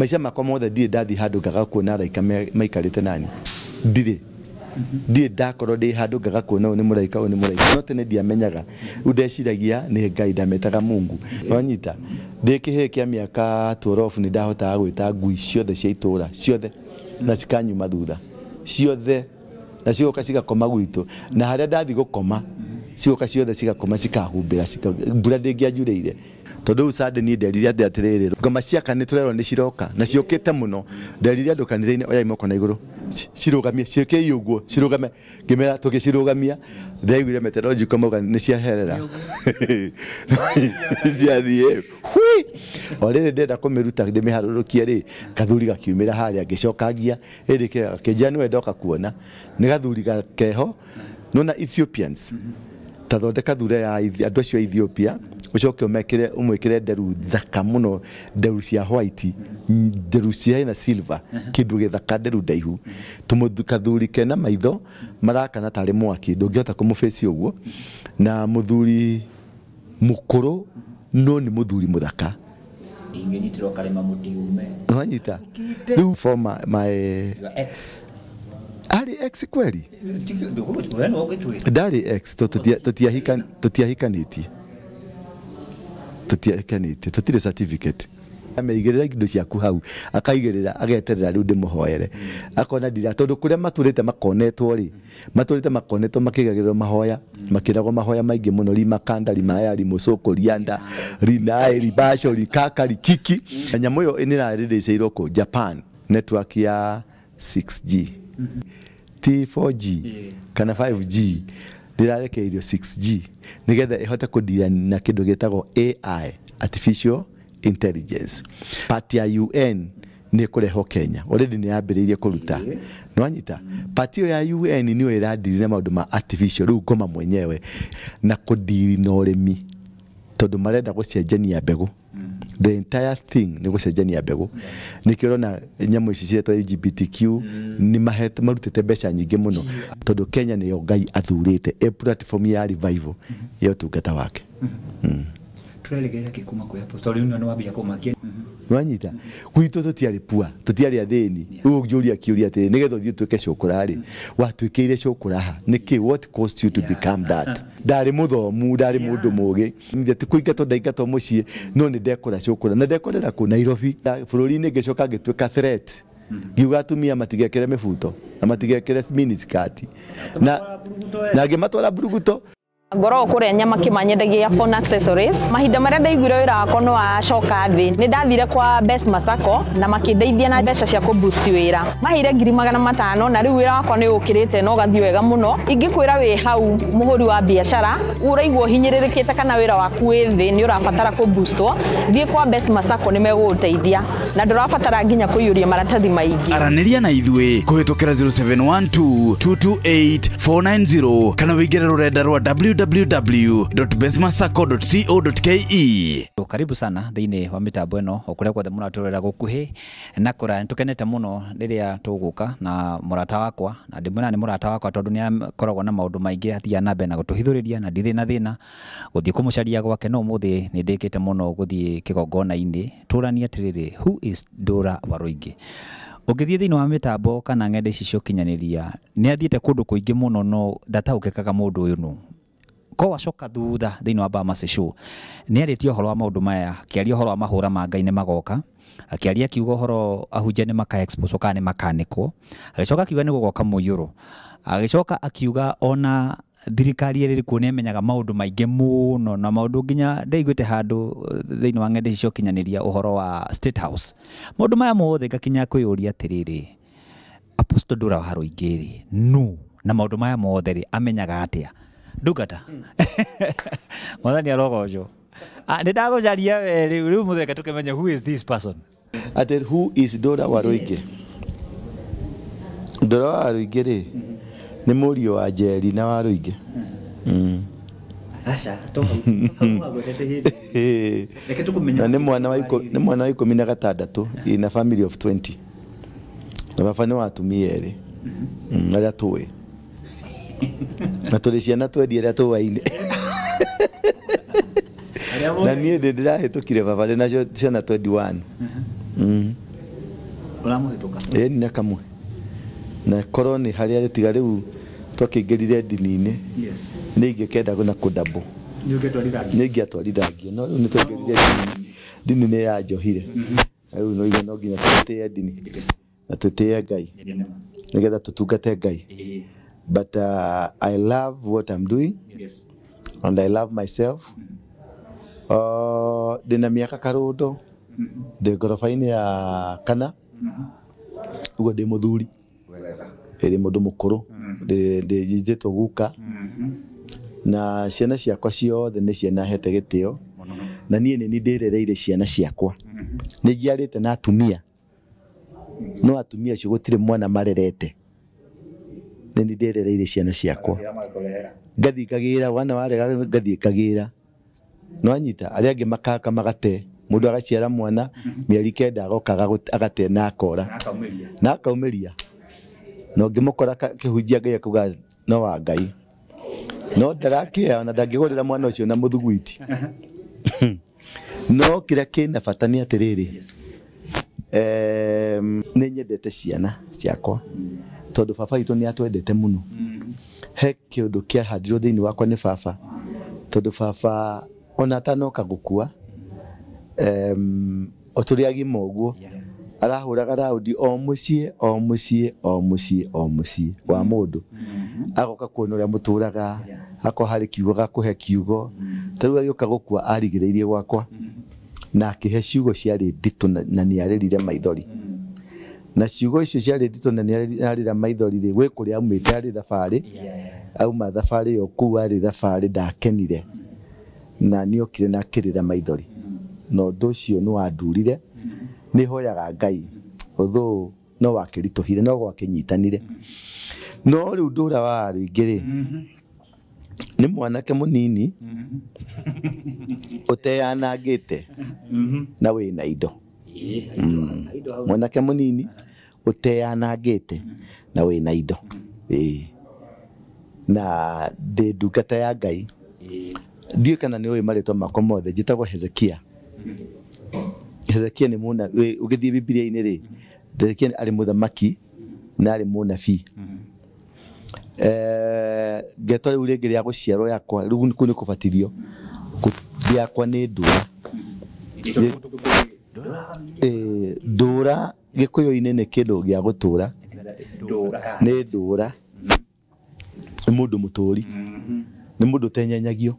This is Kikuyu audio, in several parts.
Maica makwa mothe ndirĩ ndathiĩ handũ ngaga kuona araika maikarĩte nani. Ndirĩ. Ndirĩ ndakorwo ndĩ handũ ngaga kuona ũyũ nĩ mũraika, ũyũ nĩ mũraika. No tene ndiamenyaga. Rĩu ndeciragia nĩ Ngai, ndametaga Mungu. Wanyita? Ndĩ kĩhĩĩ kĩa mĩaka 12 nĩ ndahotaga gwĩta ngui ciothe cia itũũra, ciothe, na cikanyuma thutha. Ciothe. Na cigoka cigakoma gwitũ. Na harĩa ndathiĩ gũkoma, cigoka ciothe cigakoma cikahumbĩra, mbura ndĩngĩanjurĩire. Tondũ rĩu Sunday niĩ nderire andũ atĩrĩrĩ, ngoma ciaka nĩ tũrerwo nĩ ciroka, na ciũkĩte mũno. Nderire andũ kanitha-inĩ, oyai moko na igũrũ, cirũgamie, ciĩkei ũguo, cirũgame. Ngĩmera tũgĩcirũgamia, ndaiguire meteorological mauga nĩ ciaherera. Ciathiĩ, hui! O rĩrĩ ndĩrenda kũmĩruta ndĩmĩharũrũkie rĩ, gathuri gakiumĩra harĩa, ngĩcokangia, ĩrĩ kĩega, gakĩnjĩra nĩwe ndoka kuona. Nĩ gathuri keho, nĩwona Ethiopians, ta thondeka thure ya andũ acio a Ethiopia, ũcoke ũmwĩkĩre nderu thaka mũno, nderu cia white, nderu cia na silver, kĩndũ gĩthaka, nderu ndaihu. Kathuri kena maitho marakana tarĩ mwaki, ndũngĩhota kũmũbĩci ũguo, na mũthuri mũkũrũ no nĩ mũthuri mũthaka. Ingĩnyitĩrwo karĩma mũtiume. Wanyita? Rĩu for my Your ex. Arĩ ex kweli? We nĩwe ũngĩtwĩra. Ndarĩ ex, tũtiahikanĩtie. Tũtiahikanĩtie, tũtirĩ certificate. Ameigĩrĩra indo ciaku hau, akaigĩrĩra, ageterera rĩu ndĩmũhoere. Akona ndira, tondũ kũrĩa matũrĩte makonetwo rĩ, matũrĩte makonetwo makĩigagĩrĩrwo mahoya, makĩragwo mahoya maingĩ mũno, rimakanda, rimaya, rimũcũkũ, rianda, rinae, ribaco, rikaka, rikiki. Na nyamũ ĩyo nĩ ĩrarĩrĩcĩirwo kũ? Japan, network ya 6G. Ti 4G kana 5G, ndĩrarekereirio 6G nĩgetha ĩhote kũdeal na kĩndũ gĩtagwo AI, artificial intelligence. Part ya UN nĩ ĩkũrehwo Kenya. Already nĩ yambĩrĩirie kũruta. Nĩwanyita? Part ĩyo ya UN nĩyo ĩradili na maũndũ ma artificial, rĩu ngoma mwenyewe, na kũdili na ũrĩmi, tondũ marenda gũcenjania mbegũ. The entire thing nĩ gũcenjania mbegũ. Nĩkĩo ũrona nyamũ ici ciretwo LGBTQ nĩ marutĩte mbeca nyingĩ mũno, tondũ Kenya nĩyo Ngai athurĩte ĩ platform ya revival ya ũtungata wake. Tũreregeria kĩ kuma kwĩ Apostle? Rĩu nĩ wambia kũmakia. Nĩwanyita? Gwitũ tũtiarĩ pua, tũtiarĩ athĩni. Rĩu ũngĩũria kĩũria atĩrĩ, nĩgetha ũthiĩ ũtuĩke cũkũra rĩ, watuĩkĩire cũkũra ha? Nĩkĩ? What caused you to become that? Ndarĩ mũthomu, ndarĩ mũndũ mũgĩ. Nĩ ti kũingatwo ndaingatwo mũciĩ, no nĩ ndekora cũkũra. Na ndekorera kũ Nairobi. Bũrũri-inĩ ngĩcoka ngĩtuĩka threat. Ngiuga atumia matigekĩre mĩbuto na matigekĩre miniskirt. Na ngĩmatwara mburuguto. Ngoragwo kũrĩa nyama kĩmanyendagia phone accessories. Mahinda marĩa ndaiguire wĩra wakwa nĩ wacoka thĩ, nĩ ndathire kwa Best Masako na makĩndeithia na mbeca cia kũ boost wĩra. Maheire ngiri magana matano na rĩu wĩra wakwa nĩ ũkĩrĩte na ũgathiĩ wega mũno. Ingĩkwĩra wĩ hau mũhũri wa biacara, ũraigua ũhinyĩrĩrĩkĩte kana wĩra waku wĩ thĩ nĩ ũrabatara kũ boostwo, thiĩ kwa Best Masako nĩ megũgũteithia na ndũrabatara nginya kũiyũria maratathi maingĩ. Aranĩria na ithuĩ kũhĩtũkĩra zero seven one two two two eight four nine zero kana wĩingĩre rũrenda rwa w w w dot bestmasacco dot co dot k e. Karibu sana thĩinĩ wa mĩtambo ĩno o kũrĩa guothe mũratũrora gũkuhĩ na kũraya. Nĩtũkenete mũno rĩrĩa tũgũka na mũrata wakwa, na ndĩmwĩra nĩ mũrata wakwa tondũ nĩ akoragwo na maũndũ maingĩ athiaga na mbere na gũtũhithũrĩria, na ndirĩ na thĩna gũthiĩ kũmũcaria gwake, no ũmũthĩ nĩ ndĩkĩte mũno gũthiĩ kĩgongona-inĩ. Tũranie atĩrĩrĩ, who is Ndura Waruinge? Ũngĩthiĩ thĩinĩ wa mĩtambo kana ng'enda ici cia ũkinyanĩria, nĩ athiĩte kũndũ kũingĩ mũno no ndataũkĩkaga mũndũ ũyũ nũ. Ko wacoka thutha thĩinĩ wa Bahamas Show, nĩ arĩtie ũhoro wa maũndũ maya, akĩaria ũhoro wa mahũra ma Ngai nĩ magoka, akĩaria akiuga ũhoro ahunjia nĩ maka expose kana nĩ makanĩkwo, agĩcoka akiuga nĩ gũgoka mũiyũro, agĩcoka akiuga ona thirikari ĩrĩa ĩrĩ kuo nĩ ĩmenyaga maũndũ maingĩ mũno, na maũndũ nginya ndaiguĩte handũ thĩinĩ wa ng'enda ici cia ũkinyanĩria ũhoro wa State House. Maũndũ maya mothe ngakinya kwĩyũria atĩrĩrĩ, Apostle Ndura Waruinge rĩ, nũ? Na maũndũ maya mothe rĩ, amenyaga atĩa? Ndungata. Mwathani arogocwo. Nĩ ndagũcaria we rĩu, rĩu mũthenya tũkĩmenye who is this person. Atĩ who is Ndura Waruinge? Ndura Waruinge rĩ, nĩ mũriũ wa Njeri na Waruinge. Aca, to hau, hau wagwetete hĩndĩ. Reke tũkũmenye. Na nĩ mwana wa ikũmi na gatandatũ, in a family of 20. Na baba nĩ wa atumia erĩ. Arĩa tũĩ. Na tũrĩ ciana twendi arĩa tũwaine. Na niĩ ndĩ ndĩrahĩtũkire baba ndĩ nacio ciana 21. Ũramũhĩtũka. Ĩni na kamwe na korwo nĩ harĩa tiga rĩu twakĩingĩrire ndini-inĩ. Yes. Nĩ ingĩkenda na kũdabo. Nĩ ũngĩatwarithangia. Nĩ ingĩatwarithangia, no rĩu nĩ twaingĩrire ndini, ndini nĩ yanjohire. Rĩu no igua no nginya tũtĩe ndini na tũtĩe Ngai nĩgetha tũtungate Ngai. But I love what I'm doing. Yes. And I love myself. Ndĩna mĩaka karũndo, ndĩ ngoroba-inĩ ya kana, ũguo ndĩ mũthuri, ndĩ mũndũ mũkũrũ, ndĩ njĩtwo guka, na ciana ciakwa ciothe nĩ ciana hete gĩtĩo, na niĩ nĩ niĩ ndĩrereire ciana ciakwa. Nĩ njiarĩte na atumia, no atumia acio gũtirĩ mwana marerete. Nĩ niĩ ndĩrereire ciana ciakwa, ngathiĩ ngagĩra wana warega, ngathiĩ ngagĩra nwanyita arĩa angĩ makaka magate. Mũndũ agaciara mwana mĩeri 9 agoka agate na akora. Akaumĩria. Na akaumĩria, na ũngĩmũkora kĩhunjia Ngai akauga no wa Ngai, no ndarakĩa ona ndangĩgũrĩra mwana ũcio na mũthugwiti. No kĩrĩa kĩna bata nĩ atĩrĩrĩ, nĩ nyendete ciana ciakwa tondũ baba witũ nĩ atwendete mũno. He kĩũndũ kĩahandirwo thĩinĩ wakwa nĩ baba, tondũ baba ona atanoka gũkua, o tũrĩ agima ũguo arahũraga raundi o mũciĩ o mũciĩ o mũciĩ o mũciĩ wa mũndũ, agoka kuona ũrĩa mũtũraga, akorwo harĩ kiugo gakũhe kiugo. Ta rĩu agĩũka gũkua arigĩrĩirie gwakwa na akĩhe ciugo ciarĩ nditũ na nĩ arĩrire maithori, na ciugo icio ciarĩ nditũ na nĩ arĩra maithori rĩ, gwĩ kũrĩa aumĩte arĩ thabarĩ, auma thabarĩ ĩyo kũu arĩ thabarĩ ndakenire na nĩ okire na akĩrĩra maithori, na ũndũ ũcio nĩ wandurire. Nĩ hoyaga Ngai although no wakĩritũhire no gwakĩnyitanire. No rĩu ndũra wa rĩngĩ rĩ, nĩ mwanake mũnini ũteyanangĩte na wĩna indo. Mwanake mũnini ũteyanangĩte na wĩna indo. Ĩĩ, na ndĩ ndungata ya Ngai. Ndiũĩ kana nĩ ũĩ marĩtwa makwa mothe. Njĩtagwo Hezekia. Hezekia nĩ mũna ũgĩthiĩ Bibilia-inĩ rĩ, Hezekia arĩ mũthamaki na arĩ mũnabii. Ngetwa rĩu rĩngĩ rĩa gũciarwo yakwa rĩu kũu nĩ kũbatithio rĩakwa nĩ Ndũra. Ndũra Gĩkũyũ-inĩ nĩ kĩndũ gĩa gũtũra. Nĩ ndũra, nĩ mũndũ mũtũri, nĩ mũndũ ũtenyenyagio,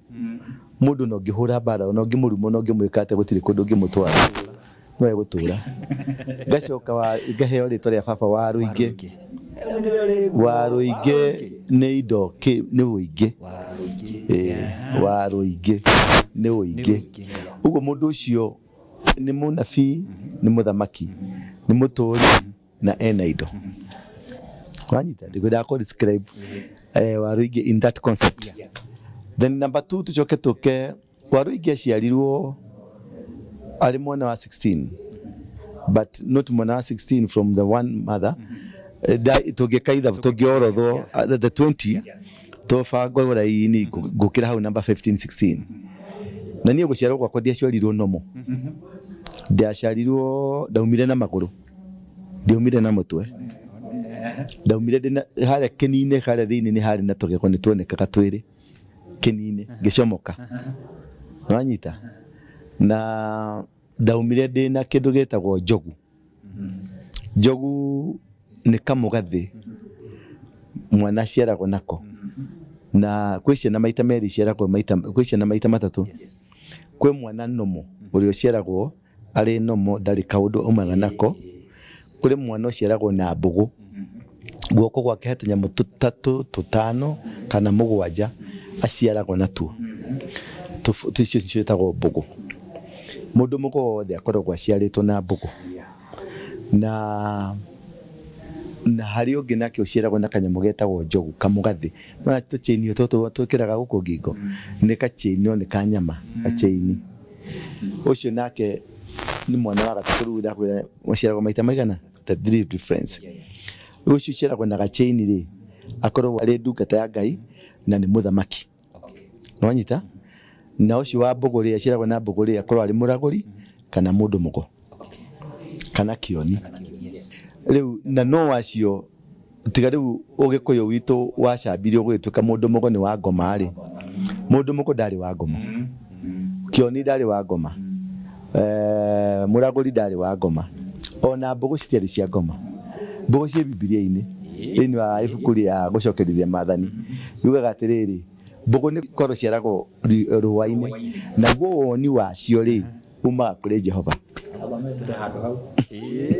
mũndũ na ũngĩhũra mbara ona ũngĩmũruma ona ũngĩmwĩka atĩa gũtirĩ kũndũ ũngĩmũtwara, no egũtũra. Ngacoka ngaheo rĩtwa rĩa baba wa Rũingĩ. Wa Rũingĩ nĩ indo nĩ ũingĩ. Wa Rũingĩ nĩ ũingĩ. Ũguo mũndũ ũcio nĩ mũnabii, nĩ mũthamaki, nĩ mũtũri na ena indo. Wanyita ndikwendaga kũ describe wa Rũingĩ in that concept. Then number 2, tucoke tũke wa Rũingĩ aciarirwo arĩ mwana wa 16, but not mwana wa 16 from the one mother. Tũngĩka ithabu tũngĩorothwo the 20 tũbangwo raini ngũkĩra hau number 15 16. Na niĩ gũciarwo gwakwa ndiaciarirwo nomo, ndaciarirwo ndaumire na magũrũ, ndiaumire na mũtwe, ndaumire ndĩna harĩa kĩni-inĩ, harĩa thĩinĩ nĩ harĩ na tũgego nĩ tuonekaga twĩrĩ kĩni-inĩ ngĩcomoka. Nĩwanyita? Na ndaumire ndĩna kĩndũ gĩtagwo njogu. Njogu nĩ kamũgathĩ mwana aciaragwo nako, na kwĩ ciana maita merĩ iciaragwo maita, kwĩ ciana maita matatũ. Kwĩ mwana nomo ũrĩa ũciaragwo arĩ nomo, ndarĩ kaũndũ aumaga nako. Kũrĩ mwana ũciaragwo na mbũgũ, guoko gwake he tũnyamũ tũtatũ tũtano kana mũgwanja aciaragwo natuo. Icio ciĩtagwo mbũgũ. Mũndũ mũgũ wothe akoragwo aciarĩtwo na mbũgũ. Na harĩ ũngĩ nake ũciaragwo na kanyamũ getagwo njogu, kamũgathĩ. Nĩwona tũchaini tũtũ twĩkĩraga gũkũ ngingo, nĩ kachaini no nĩ ka nyama, gachaini. Ũcio nake nĩ mwana wa gatatũ. Rĩu ndakwĩra ũciaragwo maita maigana, the three difference. Rĩu ũcio ũciaragwo na gachaini rĩ, akoragwo arĩ ndungata ya Ngai na nĩ mũthamaki. Nĩwanyita? Na ũcio wa mbũgũ rĩ, aciaragwo na mbũgũ rĩ, akoragwo arĩ mũragũri kana mũndũ mũgo kana kĩoni. Rĩu na no acio tiga rĩu ũgĩkũyũ witũ wacambirio gũgĩtuĩka mũndũ mũgo nĩ wa ngoma rĩ, mũndũ mũgo ndarĩ wa ngoma, kĩoni ndarĩ wa ngoma, mũragũri ndarĩ wa ngoma, ona mbũgũ citiarĩ cia ngoma. Mbũgũ ciĩ Bibilia-inĩ thĩinĩ wa ibuku rĩa gũcokerithia maathani yugaga atĩrĩrĩ, mbũgũ nĩ korwo ciaragwo rũa-inĩ, naguo woni wacio rĩ umaga kũrĩ Jehova.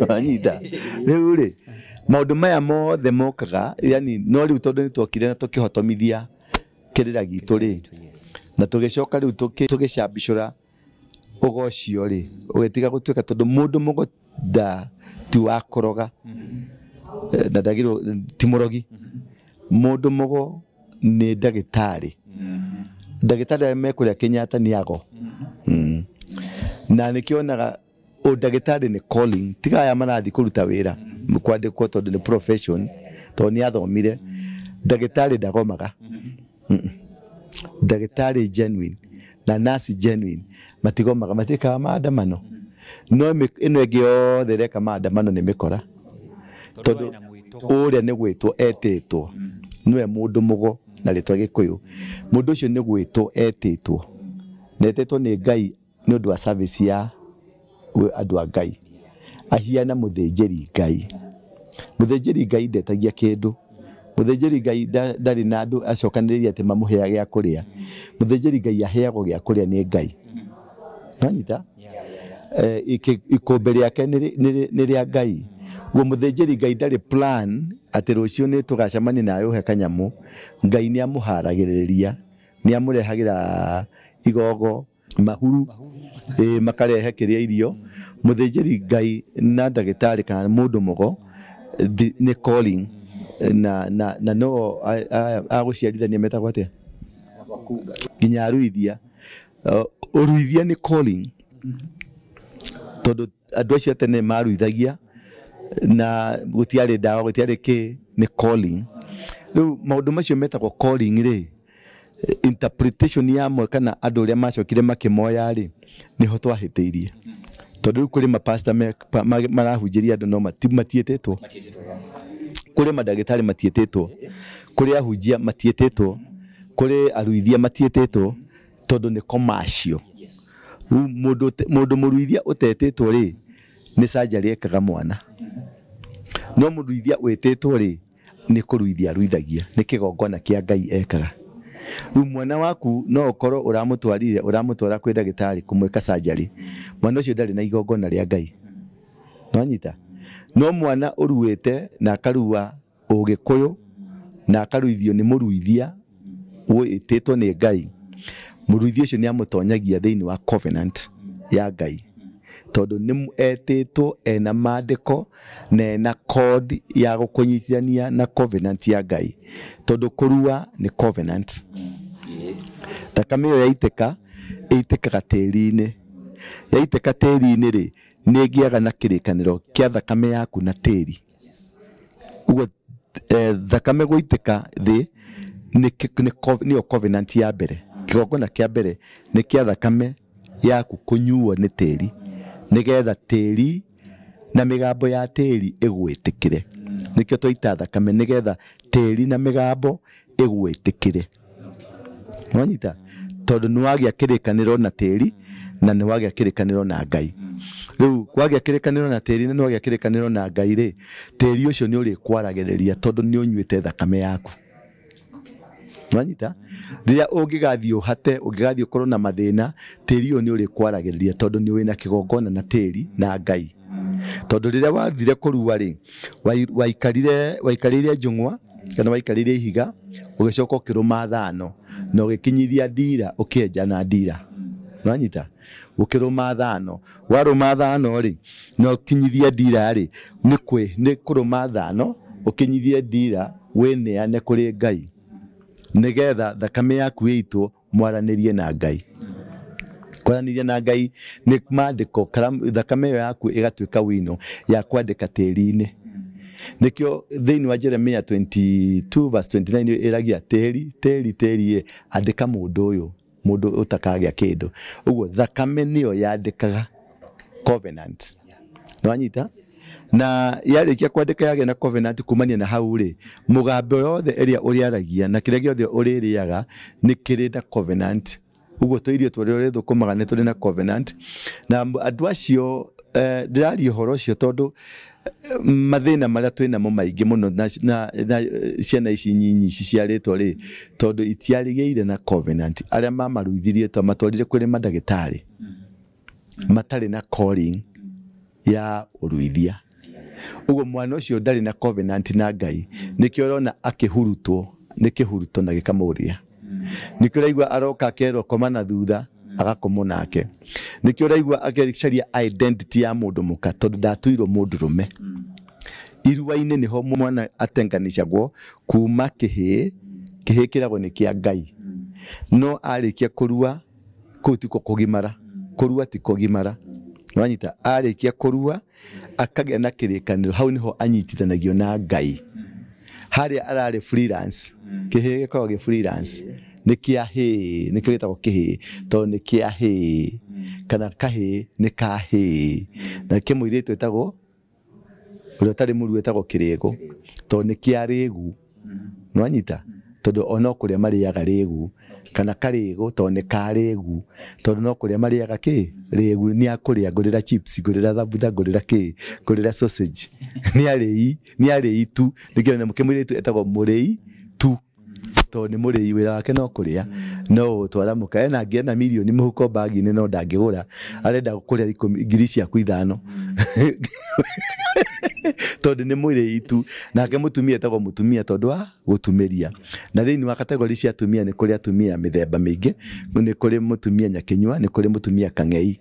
Wanyita rĩu rĩ maũndũ maya mothe mokaga, yani no rĩu tondũ nĩ twokire na tũkĩhotomithia kĩrĩra gitũ rĩ, na tũgĩcoka rĩu tũgĩcambicũra ũgo ũcio rĩ, ũgĩtiga gũtuĩka tondũ mũndũ mũgo nda ti wa kũroga, na ndagĩrĩirwo ti mũrogi. Mũndũ mũgo nĩ ndagĩtarĩ, ndagĩtarĩ arĩa mekũrĩa Kenyatta nĩ ago. Na nĩkĩonaga ũndagĩtarĩ nĩ calling, tiga aya marathiĩ kũruta wĩra kwandĩkwo tondũ nĩ profession, tondũ nĩ athomire. Ndagĩtarĩ ndagomaga, ndagĩtarĩ genuine na nurse genuine matigomaga, matiĩkaga maandamano. No ĩno ĩngĩ yothe ĩreka maandamano nĩ mĩkora, tondũ ũrĩa nĩ gwĩtwo etĩtwo nĩwe mũndũ mũgo na rĩtwa Gĩkũyũ. Mũndũ ũcio nĩ gwĩtwo etĩtwo, na etĩtwo nĩ Ngai nĩ ũndũ wa service ya andũ a Ngai. Ahiana mũthĩnjĩri Ngai. Mũthĩnjĩri Ngai ndetagia kĩndũ, mũthĩnjĩri Ngai ndarĩ na andũ acokanĩrĩria atĩ mamũheage gĩa kũrĩa. Mũthĩnjĩri Ngai aheagwo gĩa kũrĩa nĩ Ngai. Nĩwanyita? Ikũmbĩ rĩake nĩ rĩa Ngai. Guo mũthĩnjĩri Ngai ndarĩ plan atĩ rũciũ nĩ tũgacemania nawe ũhe kanyamũ. Ngai nĩ amũharagĩrĩria, nĩ amũrehagĩra igogo, mahuru, makarehe kĩrĩa irio. Mũthĩnjĩri Ngai na ndagĩtarĩ kana mũndũ mũgo nĩ calling, na no agũciarithania metagwo atĩa nginya aruithia. Ũruithia nĩ calling, tondũ andũ acio a tene maruithagia na gũtiarĩ ndawa, gũtiarĩ kĩ, nĩ calling. Rĩu maũndũ macio metagwo calling rĩ, interpretation yamo kana andũ ũrĩa macokire makĩmoya rĩ, nĩho twahĩtĩirie. Tondũ rĩu kũrĩ mapasta marahunjĩria andũ no matiĩtĩtwo, kũrĩ mandagĩtarĩ matiĩtĩtwo, kũrĩ ahunjia matiĩtĩtwo, kũrĩ aruithia matiĩtĩtwo, tondũ nĩ commercial. Rĩu mũndũ mũruithia ũtetĩtwo rĩ, nĩ surgery ekaga mwana. No mũruithia wĩtĩtwo rĩ, nĩ kũruithia aruithagia, nĩ kĩgongona kĩa Ngai ekaga. Rĩu mwana waku no ũkorwo ũramũtwarire, ũramũtwara kwĩ ndagĩtarĩ kũmwĩka surgery, mwana ũcio ndarĩ na igongona rĩa Ngai. Nĩwanyita? No mwana ũruĩte na akarua ũgĩkũyũ na akaruithio nĩ mũruithia wĩtĩtwo nĩ Ngai, mũruithia ũcio nĩ amũtonyagia thĩinĩ wa covenant ya Ngai, tondũ nĩ etĩtwo ena maandĩko na ena code ya gũkũnyitithania na covenant ya Ngai, tondũ kũrua nĩ covenant. Thakame ĩyo yaitĩka, ĩitĩkaga tĩri-inĩ. Yaitĩka tĩri-inĩ rĩ, nĩ ĩgĩaga na kĩrĩkanĩro kĩa thakame yaku na tĩri. Ũguo thakame gũitĩka thĩ nĩyo covenant ya mbere. Kĩgongona kĩa mbere nĩ kĩa thakame yaku kũnyuo nĩ tĩri, nĩgetha tĩri na mĩgambo ya tĩri ĩgwĩtĩkĩre. Nĩkĩo twaita thakame, nĩgetha tĩri na mĩgambo ĩgwĩtĩkĩre. Nĩwanyita? Tondũ nĩwagĩa kĩrĩkanĩro na tĩri na nĩwagĩa kĩrĩkanĩro na Ngai. Rĩu wagĩa kĩrĩkanĩro na tĩri na nĩwagĩa kĩrĩkanĩro na Ngai rĩ, tĩri ũcio nĩ ũrĩkwaragĩrĩria tondũ nĩ ũnyuĩte thakame yaku. Nĩwanyita? Rĩrĩa ũngĩgathiĩ ũhate, ũngĩgathiĩ ũkorwo na mathĩna, tĩri ũyũ nĩ ũrĩkwaragĩrĩria tondũ nĩ wĩna kĩgongona na tĩri na Ngai. Tondũ rĩrĩa wathire kũrua rĩ, waikarĩire njũng'wa kana waikarĩire ihiga, ũgĩcoka ũkĩrũma thano na ũgĩkinyithia ndira, ũkĩenja na ndira. Nĩwanyita? Ũkĩrũma thano, warũma thano rĩ, na ũkinyithia ndira rĩ, nĩ kũrũma thano, ũkinyithie ndira wĩneane kũrĩ Ngai, nĩgetha thakame yaku ĩitwo mwaranĩrie na Ngai. Kwaranĩria na Ngai nĩ maandĩko, thakame ĩyo yaku ĩgatuĩka wino ya kwandĩka tĩri-inĩ. Nĩkĩo thĩinĩ wa Jeremia 22 verse 29 ĩragia tĩri, tĩri, tĩri, andĩka mũndũ ũyũ, mũndũ ũtakagĩa kĩndũ. Ũguo thakame nĩyo yandĩkaga covenant. Nĩwanyita? Na yarĩkia kwandĩka yagĩa na covenant kumania na hau rĩ, mũgambo yothe ĩrĩa ũrĩaragia na kĩrĩa gĩothe ũrĩrĩaga nĩ kĩrĩ na covenant. Ũguo tũirio tũrĩa ũrĩthũkũmaga nĩ tũrĩ na covenant. Na andũ acio ndĩraria ũhoro ũcio tondũ mathĩna marĩa twĩ namo maingĩ mũno na ciana ici nyinyi ciciarĩtwo rĩ, tondũ itiarĩgĩire na covenant. Arĩa mamaruithirie to matwarire kũrĩ mandagĩtarĩ matarĩ na calling ya ũruithia. Ũguo mwana ũcio ndarĩ na covenant na Ngai, nĩkĩo ũrona akĩhurutwo nĩ kĩhuruto na gĩkamũrĩa. Nĩkĩo ũraigua aroka akerwo koma na thutha agakomwo nake. Nĩkĩo ũraigua agĩcaria identity ya mũndũ mũka tondũ ndatuirwo mũndũrũme. Irua-inĩ nĩho mwana atenganĩcagwo kuma kĩhĩĩ, kĩhĩĩ kĩragwo nĩ kĩa Ngai. No arĩkia kũrua kũu tiko kũgimara, kũrua ti kũgimara. Nĩwanyita? Arĩkia kũrua akagĩa na kĩrĩkanĩro, hau nĩho anyitithanagio na Ngai. Harĩa ararĩ freelance, kĩhĩĩ gĩkoragwo gĩ freelance, nĩ kĩa hĩĩ, nĩkĩo gĩtagwo kĩhĩĩ tondũ nĩ kĩa hĩĩ, kana kahĩĩ nĩ ka hĩĩ. Na kĩmũirĩtu etagwo ũrĩa ũtarĩ mũruu etagwo kĩrĩgũ tondũ nĩ kĩa rĩgu. Nĩwanyita? Tondũ ona kũrĩa marĩaga rĩgu, kana karĩgũ tondũ nĩ ka rĩgu, tondũ no kũrĩa marĩaga kĩ rĩgu. Nĩ akũrĩa ngũrĩra chips, ngũrĩra thambutha, ngũrĩra kĩ, ngũrĩra sausage. Nĩ arĩi, nĩ arĩi tu. Nĩkĩo kĩmũirĩtu etagwo mũrĩi tu tondũ nĩ mũrĩi, wĩra wake no kũrĩa, no gũtwara mũka. Ena angĩ ena mirioni mũhuko bagi-inĩ no ndangĩgũra, arenda kũrĩa ngiri ciaku 5 tondũ nĩ mũrĩi tu. Nake mũtumia etagwo mũtumia tondũ wa gũtumĩria. Na thĩinĩ wa kategori cia atumia nĩ kũrĩ atumia mĩthemba mĩingĩ, nĩ kũrĩ mũtumia nyakĩnyua, nĩ kũrĩ mũtumia kang'ei.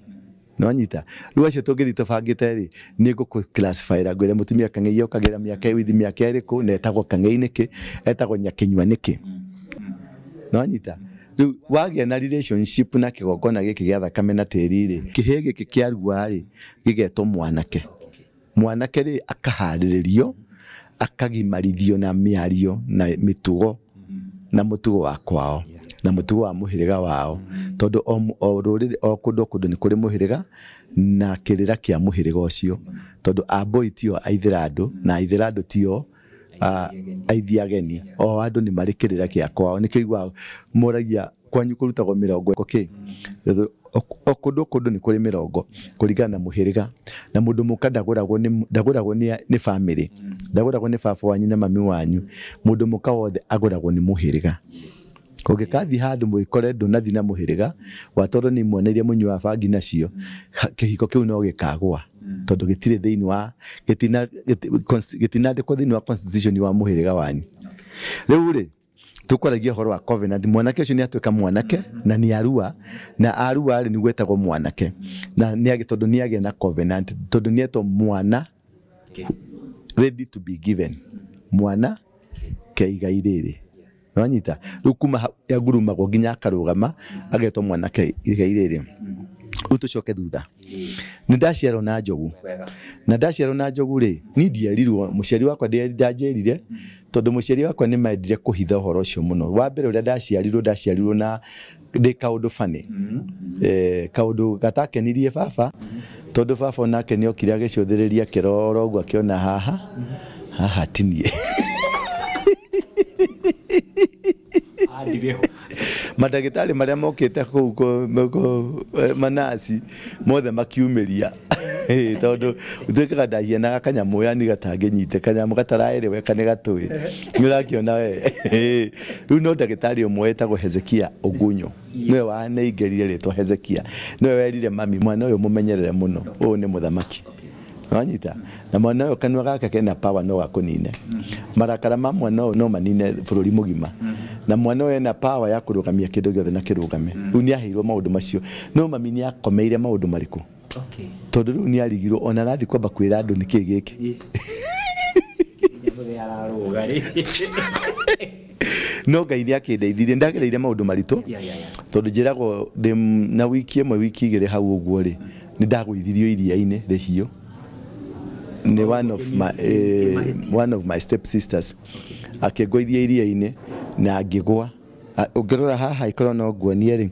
Nĩwanyita? Rĩu acio tũngĩthiĩ tũbangĩte rĩ, nĩ ngũkũ classify ngwĩre mũtumia kang'ei okagĩra mĩaka withi mĩaka ĩrĩkũ, na etagwo kang'ei nĩkĩ, etagwo nyakĩnyua nĩkĩ. Nĩwanyita? Rĩu wagĩa na relationship na kĩgongona gĩkĩ gĩa thakame na tĩri rĩ, kĩhĩĩ gĩkĩ kĩarua rĩ, gĩgetwo mwanake. Mwanake rĩ akaharĩrĩrio, akagimarithio na mĩario na mĩtugo, na mũtugo wa kwao, na mũtugo wa mũhĩrĩga wao. Tondũ o rũrĩrĩ, o kũndũ kũndũ nĩ kũrĩ mũhĩrĩga na kĩrĩra kĩa mũhĩrĩga ũcio. Tondũ Amboi tio Aithĩrandũ na Aithĩrandũ tio aithi ageni. O andũ nĩ marĩ kĩrĩra kĩa kwao. Nĩkĩo iguaga moragia kwanyu kũrutagwo mĩrongo kĩ. O kũndũ kũndũ nĩ kũrĩ mĩrongo kũringana na mũhĩrĩga. Na mũndũ mũka ndagũragwo nĩ family, ndagũragwo nĩ baba wanyu na mami wanyu. Mũndũ mũka wothe agũragwo nĩ mũhĩrĩga. Ũngĩkathiĩ handũ mwĩkore ndũnathiĩ na mũhĩrĩga wa tondũ nĩ imwe na iria mũnyuaga bangi nacio, kĩhiko kĩu no gĩkagũa tondũ gĩtirĩ thĩinĩ wa gĩtinandĩkwo thĩinĩ wa constitution wa mũhĩrĩga wanyu. Rĩu rĩ, tũkwaragia ũhoro wa covenant. Mwanake ũcio nĩ atuĩka mwanake na nĩ arua, na arua rĩ nĩguo etagwo mwanake, na nĩ tondũ nĩ agĩa na covenant, tondũ nĩ etwo mwana ready to be given, mwana ke igai rĩrĩ. Nĩwanyita? Rĩu kuma hau agurumagwo nginya akarũgama agetwo mwanake igai rĩrĩ. Rĩu tũcoke thutha. Nĩ ndaciarwo na njogu. Na ndaciarwo na njogu rĩ, niĩ ndierirwo, mũciari wakwa ndanjĩrire, tondũ mũciari wakwa nĩ mendire kũhitha ũhoro ũcio mũno. Wa mbere ũrĩa ndaciarirwo na ndĩ kaũndũ funny. Kaũndũ gatakenirie baba, tondũ baba onake nĩ okire agĩcũthĩrĩria kĩroro ũguo akĩona haha, haha ti niĩ. Mandagĩtarĩ marĩa mokĩte kũu manasi mothe makiumĩria. Tondũ ũtuĩkaga ndahianaga kanyamũ yani gatangĩnyite, kanyamũ gataraereweka nĩ gatũĩ. Nĩ ũrakĩona we. Rĩu no ndagĩtarĩ ũmwe wetagwo Hezekia Ogunyo, nĩwe wanengerire rĩtwa Hezekia, nĩwe werire mami mwana ũyũ mũmenyerere mũno, ũyũ nĩ mũthamaki. Nĩwanyita? Na mwana ũyũ kanua gake kena power no gakũnine. Marakara ma mwana ũyũ no manine bũrũri mũgima. Na mwana ũyũ ena power ya kũrũgamia kĩndũ gĩothe na kĩrũgame. Rĩu nĩ aheirwo maũndũ macio. No mami nĩ akomeire maũndũ marĩkũ? Tondũ rĩu nĩ arigirwo ona arathiĩ kwamba kwĩra andũ nĩkĩ gĩkĩ. No Ngai nĩ akĩndeithirie, ndagereire maũndũ maritũ. Tondũ njĩragwo ndĩ na wiki ĩmwe wiki igĩrĩ hau ũguo rĩ, nĩ ndagũithirio iria-inĩ rĩhiũ. Nĩ one of my step sisters akĩngũithia iria-inĩ na ngĩgũa. Ũngĩrora haha ikorwo no nguonie rĩ,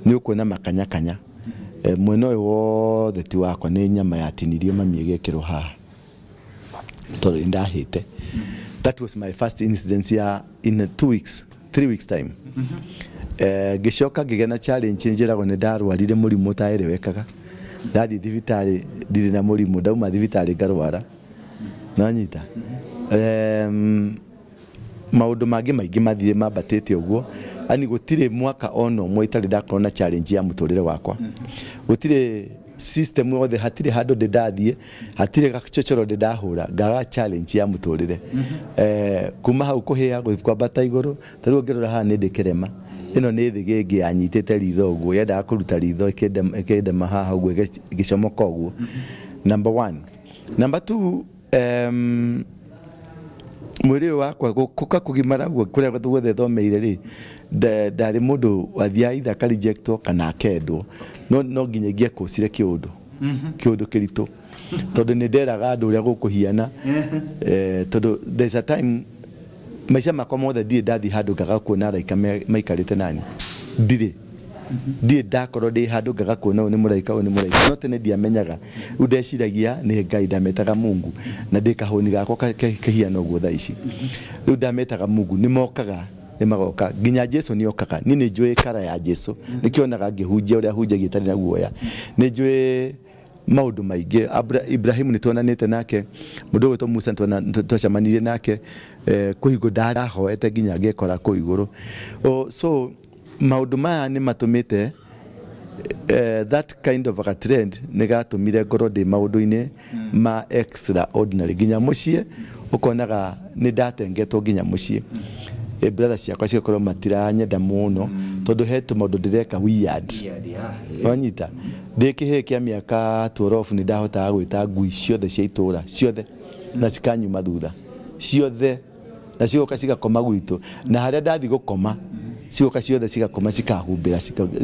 nĩ ũkuona makanyakanya. Mwena ũyũ wothe ti wakwa, nĩ nyama yatinirio mami ĩgekĩrwo haha tondũ nĩ ndahĩte. That was my first incident ya in 2 weeks 3 weeks time. Ngĩcoka ngĩgĩa na challenge, njĩragwo nĩ ndarwarire mũrimũ ũtaerewekaga. Ndathiĩ thibitarĩ ndirĩ na mũrimũ, ndauma thibitarĩ ngarwara. Nonyita maũndũ mangĩ maingĩ mathire mambatĩte ũguo, ani gũtirĩ mwaka ona ũmwe itarĩ ndakorwo na challenge ya mũtũrĩre wakwa. Gũtirĩ system yothe, hatirĩ handũ ndĩ ndathiĩ, hatirĩ gachochoro ndĩ ndahũra ngaga challenge ya mũtũrĩre. Kuma hau kũhĩa kwambata igũrũ, ta rĩu ũngĩrora haha nĩ ndĩ kĩrema. Ĩno nĩ thĩgĩngĩ yanyitĩte ritho ũguo, yendaga kũruta ritho ĩkĩndema haha ũguo, ĩgĩcomoka ũguo. Number 1. Number 2, mwĩrĩ ũyũ wakwa gũka kũgimara ũguo kũrĩa guothe thomeire rĩ, ndarĩ mũndũ wathiaga either akarejectwo kana akendwo, no nginya ingĩekũcire kĩũndũ kĩũndũ kĩritũ, tondũ nĩ nderaga andũ ũrĩa gũkũhiana. Tondũ there's a time maica makwa mothe ndirĩ ndathiĩ handũ ngaga kuona araika maikarĩte nani, ndirĩ ndakorwo ndĩ handũ ngaga kuona ũyũ nĩ mũraika, ũyũ nĩ mũraika. No tene ndiamenyaga, rĩu ndeciragia nĩ Ngai, ndametaga Mungu, na ndĩ kahũni gakwa kahiana ũguo thaa ici. Rĩu ndametaga Mungu, nĩ mokaga, nĩ magoka, nginya Jesu nĩ okaga. Niĩ nĩ njũĩ kara ya Jesu, nĩkĩonaga ngĩhunjia ũrĩa hunjagia itarĩ na guoya. Nĩ njũĩ maũndũ maingĩ. Ibrahimu nĩ tuonanĩte nake, mũndũ ũgwĩtwo Musa twacemanirie nake, kũhingo ndahoete nginya ngekora kũu igũrũ. So maũndũ maya nĩ matũmĩte that kind of a trend nĩ gatũmire ngorwo ndĩ maũndũ-inĩ ma extraordinary. Nginya mũciĩ ũkonaga nĩ ndatengetwo nginya mũciĩ. Brother ciakwa cigakorwo matiranyenda mũno tondũ he tũmaũndũ ndĩreka weird. Wanyita ndĩ kĩhĩĩ kĩa mĩaka 12 nĩ ndahotaga gwĩta ngui ciothe cia itũra ciothe na cikanyuma thutha ciothe, na cigoka cigakoma gwitũ, na harĩa ndathi gũkoma cigoka ciothe cigakoma cikahumbĩra,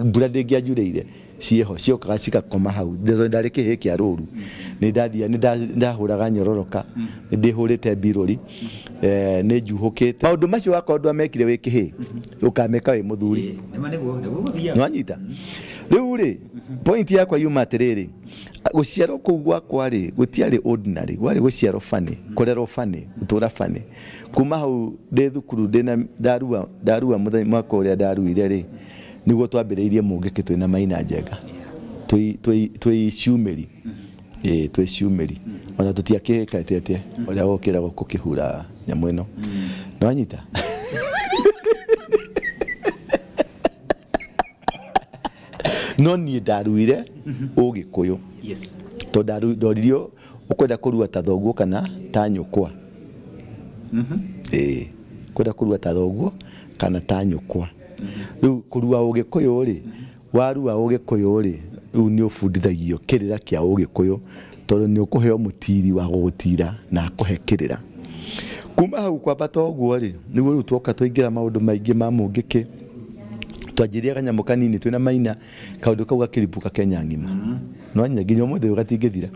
mbura ndĩngĩanjurĩire ciĩho, ciokaga cigakoma hau. Ndarĩ kĩhĩĩ kĩa rũru, nĩ ndathia nĩ ndahũraga nyororoka, nĩ ndĩhũrĩte mbirũri, nĩ njuhũkĩte. Maũndũ macio wakorwo ndwamekire wĩ kĩhĩĩ, ũkameka wĩ mũthuri. Nĩwanyita? Rĩu rĩ, point yakwa yuma atĩrĩrĩ, gũciarwo kũu gwakwa rĩ, gũtiarĩ ordinary, gwarĩ gũciarwo funny, kũrerwo funny, gũtũra funny. Kuma hau ndĩ thukuru ndĩna ndarua mũthenya mwaka ũrĩa ndaruire rĩ, nĩguo twambĩrĩirie mũngĩkĩ twĩna Maina Njenga, twĩ ciumĩri, twĩ ciumĩri, ona tũtiakĩhĩkĩte atĩa ũrĩa wokĩra gũkĩhura nyamũ ĩno. Nĩwanyita? No niĩ ndaruire ũgĩkũyũ. Tondũ ndoririo ũkwenda kũrua ta thoguo kana ta nyũkwa. Kwenda kũrua ta thoguo kana ta nyũkwa. Rĩu kũrua ũgĩkũyũ rĩ, warua ũgĩkũyũ rĩ, rĩu nĩ ũbundithagio kĩrĩra kĩa ũgĩkũyũ, tondũ nĩ ũkũheo mũtiri wa gũgũtira na akũhe kĩrĩra. Kuma hau kwambata ũguo rĩ, nĩguo rĩu twoka twaingĩra maũndũ maingĩ ma mũngĩkĩ. Twanjirie kanyamũ kanini twĩna Maina, kaũndũ kau gakĩribũka Kenya ng'ima. No nginya ũmũthĩ ũyũ gatingĩthira.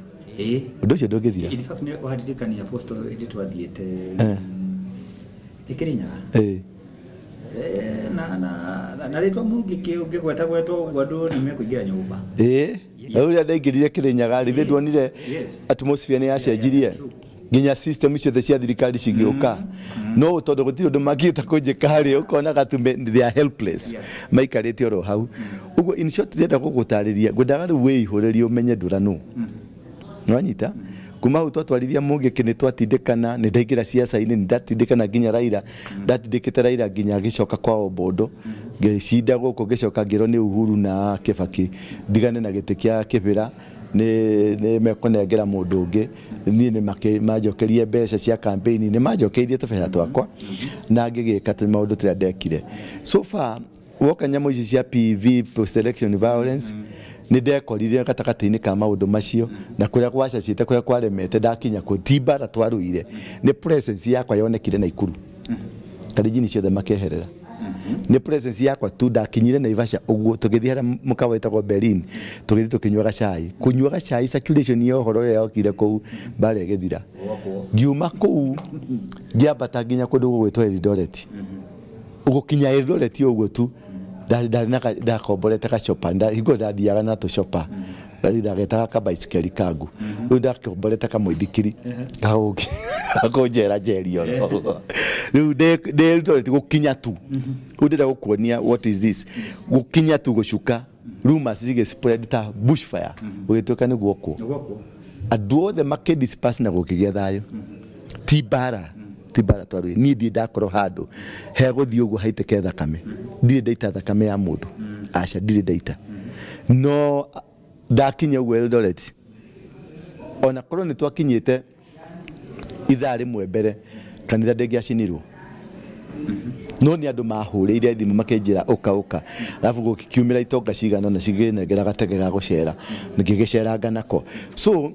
Ũndũ ũcio ndũngĩthira. In fact nĩ waririkania Apostle hĩndĩ twathiĩte nĩ Kĩrĩnyaga. Na rĩtwa mũngĩkĩ ũngĩgweta gwetwo ũguo andũ nĩ mekũingĩra nyũmba. Rĩu ndaingĩrire Kĩrĩnyaga rĩ, ndonire atmosphere nĩ yacenjirie. Nginya system ciothe cia thirikari cigĩũka. No tondũ gũtirĩ ũndũ mangĩhota kũnjĩka rĩ, ũkonaga tu they are helpless, maikarĩte oro hau. Ũguo in short ndĩrenda gũgũtarĩria, ngwendaga rĩu wĩihũrĩrie ũmenye ndũra nũ. Nĩwanyita? Kuma hau twatwarithia mũngĩkĩ nĩ twatindĩkana, nĩ ndaingĩra ciaca-inĩ, nĩ ndatindĩkana nginya Raila, ndatindĩkĩte Raila nginya agĩcoka kwao Bondo, ngĩcinda gũkũ, ngĩcoka ngĩrwo nĩ Uhuru na Kibaki ndigane na gĩtĩ kĩa Kĩbĩra, nĩ mekũnengera mũndũ ũngĩ. Niĩ nĩ manjokerie mbeca cia campaign, nĩ manjokeirie tũbeca twakwa na ngĩgĩka maũndũ tũrĩa ndekire. So far woka nyamũ ici cia PV, post election violence, nĩ ndekorire gatagatĩ-inĩ ka maũndũ macio, na kũrĩa gwacacĩte, kũrĩa kwaremete ndakinya kũ ti mbara twarũire, nĩ presence yakwa yonekire Naikuru, Kalenjin ciothe makeherera. Nĩ presence yakwa tu ndakinyire Naivasha ũguo, tũgĩthiĩ harĩa mũkawa wĩtagwo Berlin, tũgĩthiĩ tũkĩnyuaga cai, kũnyuaga cai circulation ya ũhoro ũrĩa yokire kũu mbara ĩgĩthira. Ngiuma kũu ngĩambata nginya kũndũ gũgwĩtwo Eldoret. Gũkinya Eldoret ũguo tu Ndakomborete gacopa hingo ndathiaga na tũcopa ndagetaga kabaisikeli kangu rĩu ndakomborete kamũithikiri gakũnjera njeri oro rĩu ndĩ Eldoret gũkinya tu rĩu ndĩrenda gũkuonia what is this gũkinya tu gũcuka rumors cigĩ spread ta bushfire gũgĩtuĩka nĩ guokwo andũ othe makĩ disperse na gũkĩgĩa thayũ ti mbara twarũire niĩ ndirĩ ndakorwo handũ hegũthiĩ ũguo haitĩke thakame ndirĩ ndaita thakame ya mũndũ aca ndirĩ ndaita no ndakinya ũguo Eldoret ona korwo nĩ twakinyĩte ithaa rĩmwe mbere kanitha ndĩngĩacinirwo no nĩ andũ mahũrĩire thimũ makĩnjĩra ũka ũka alafu gũkiumĩra itonga cigana na cigĩnengera gatege ga gũcera ngĩgĩceranga nako so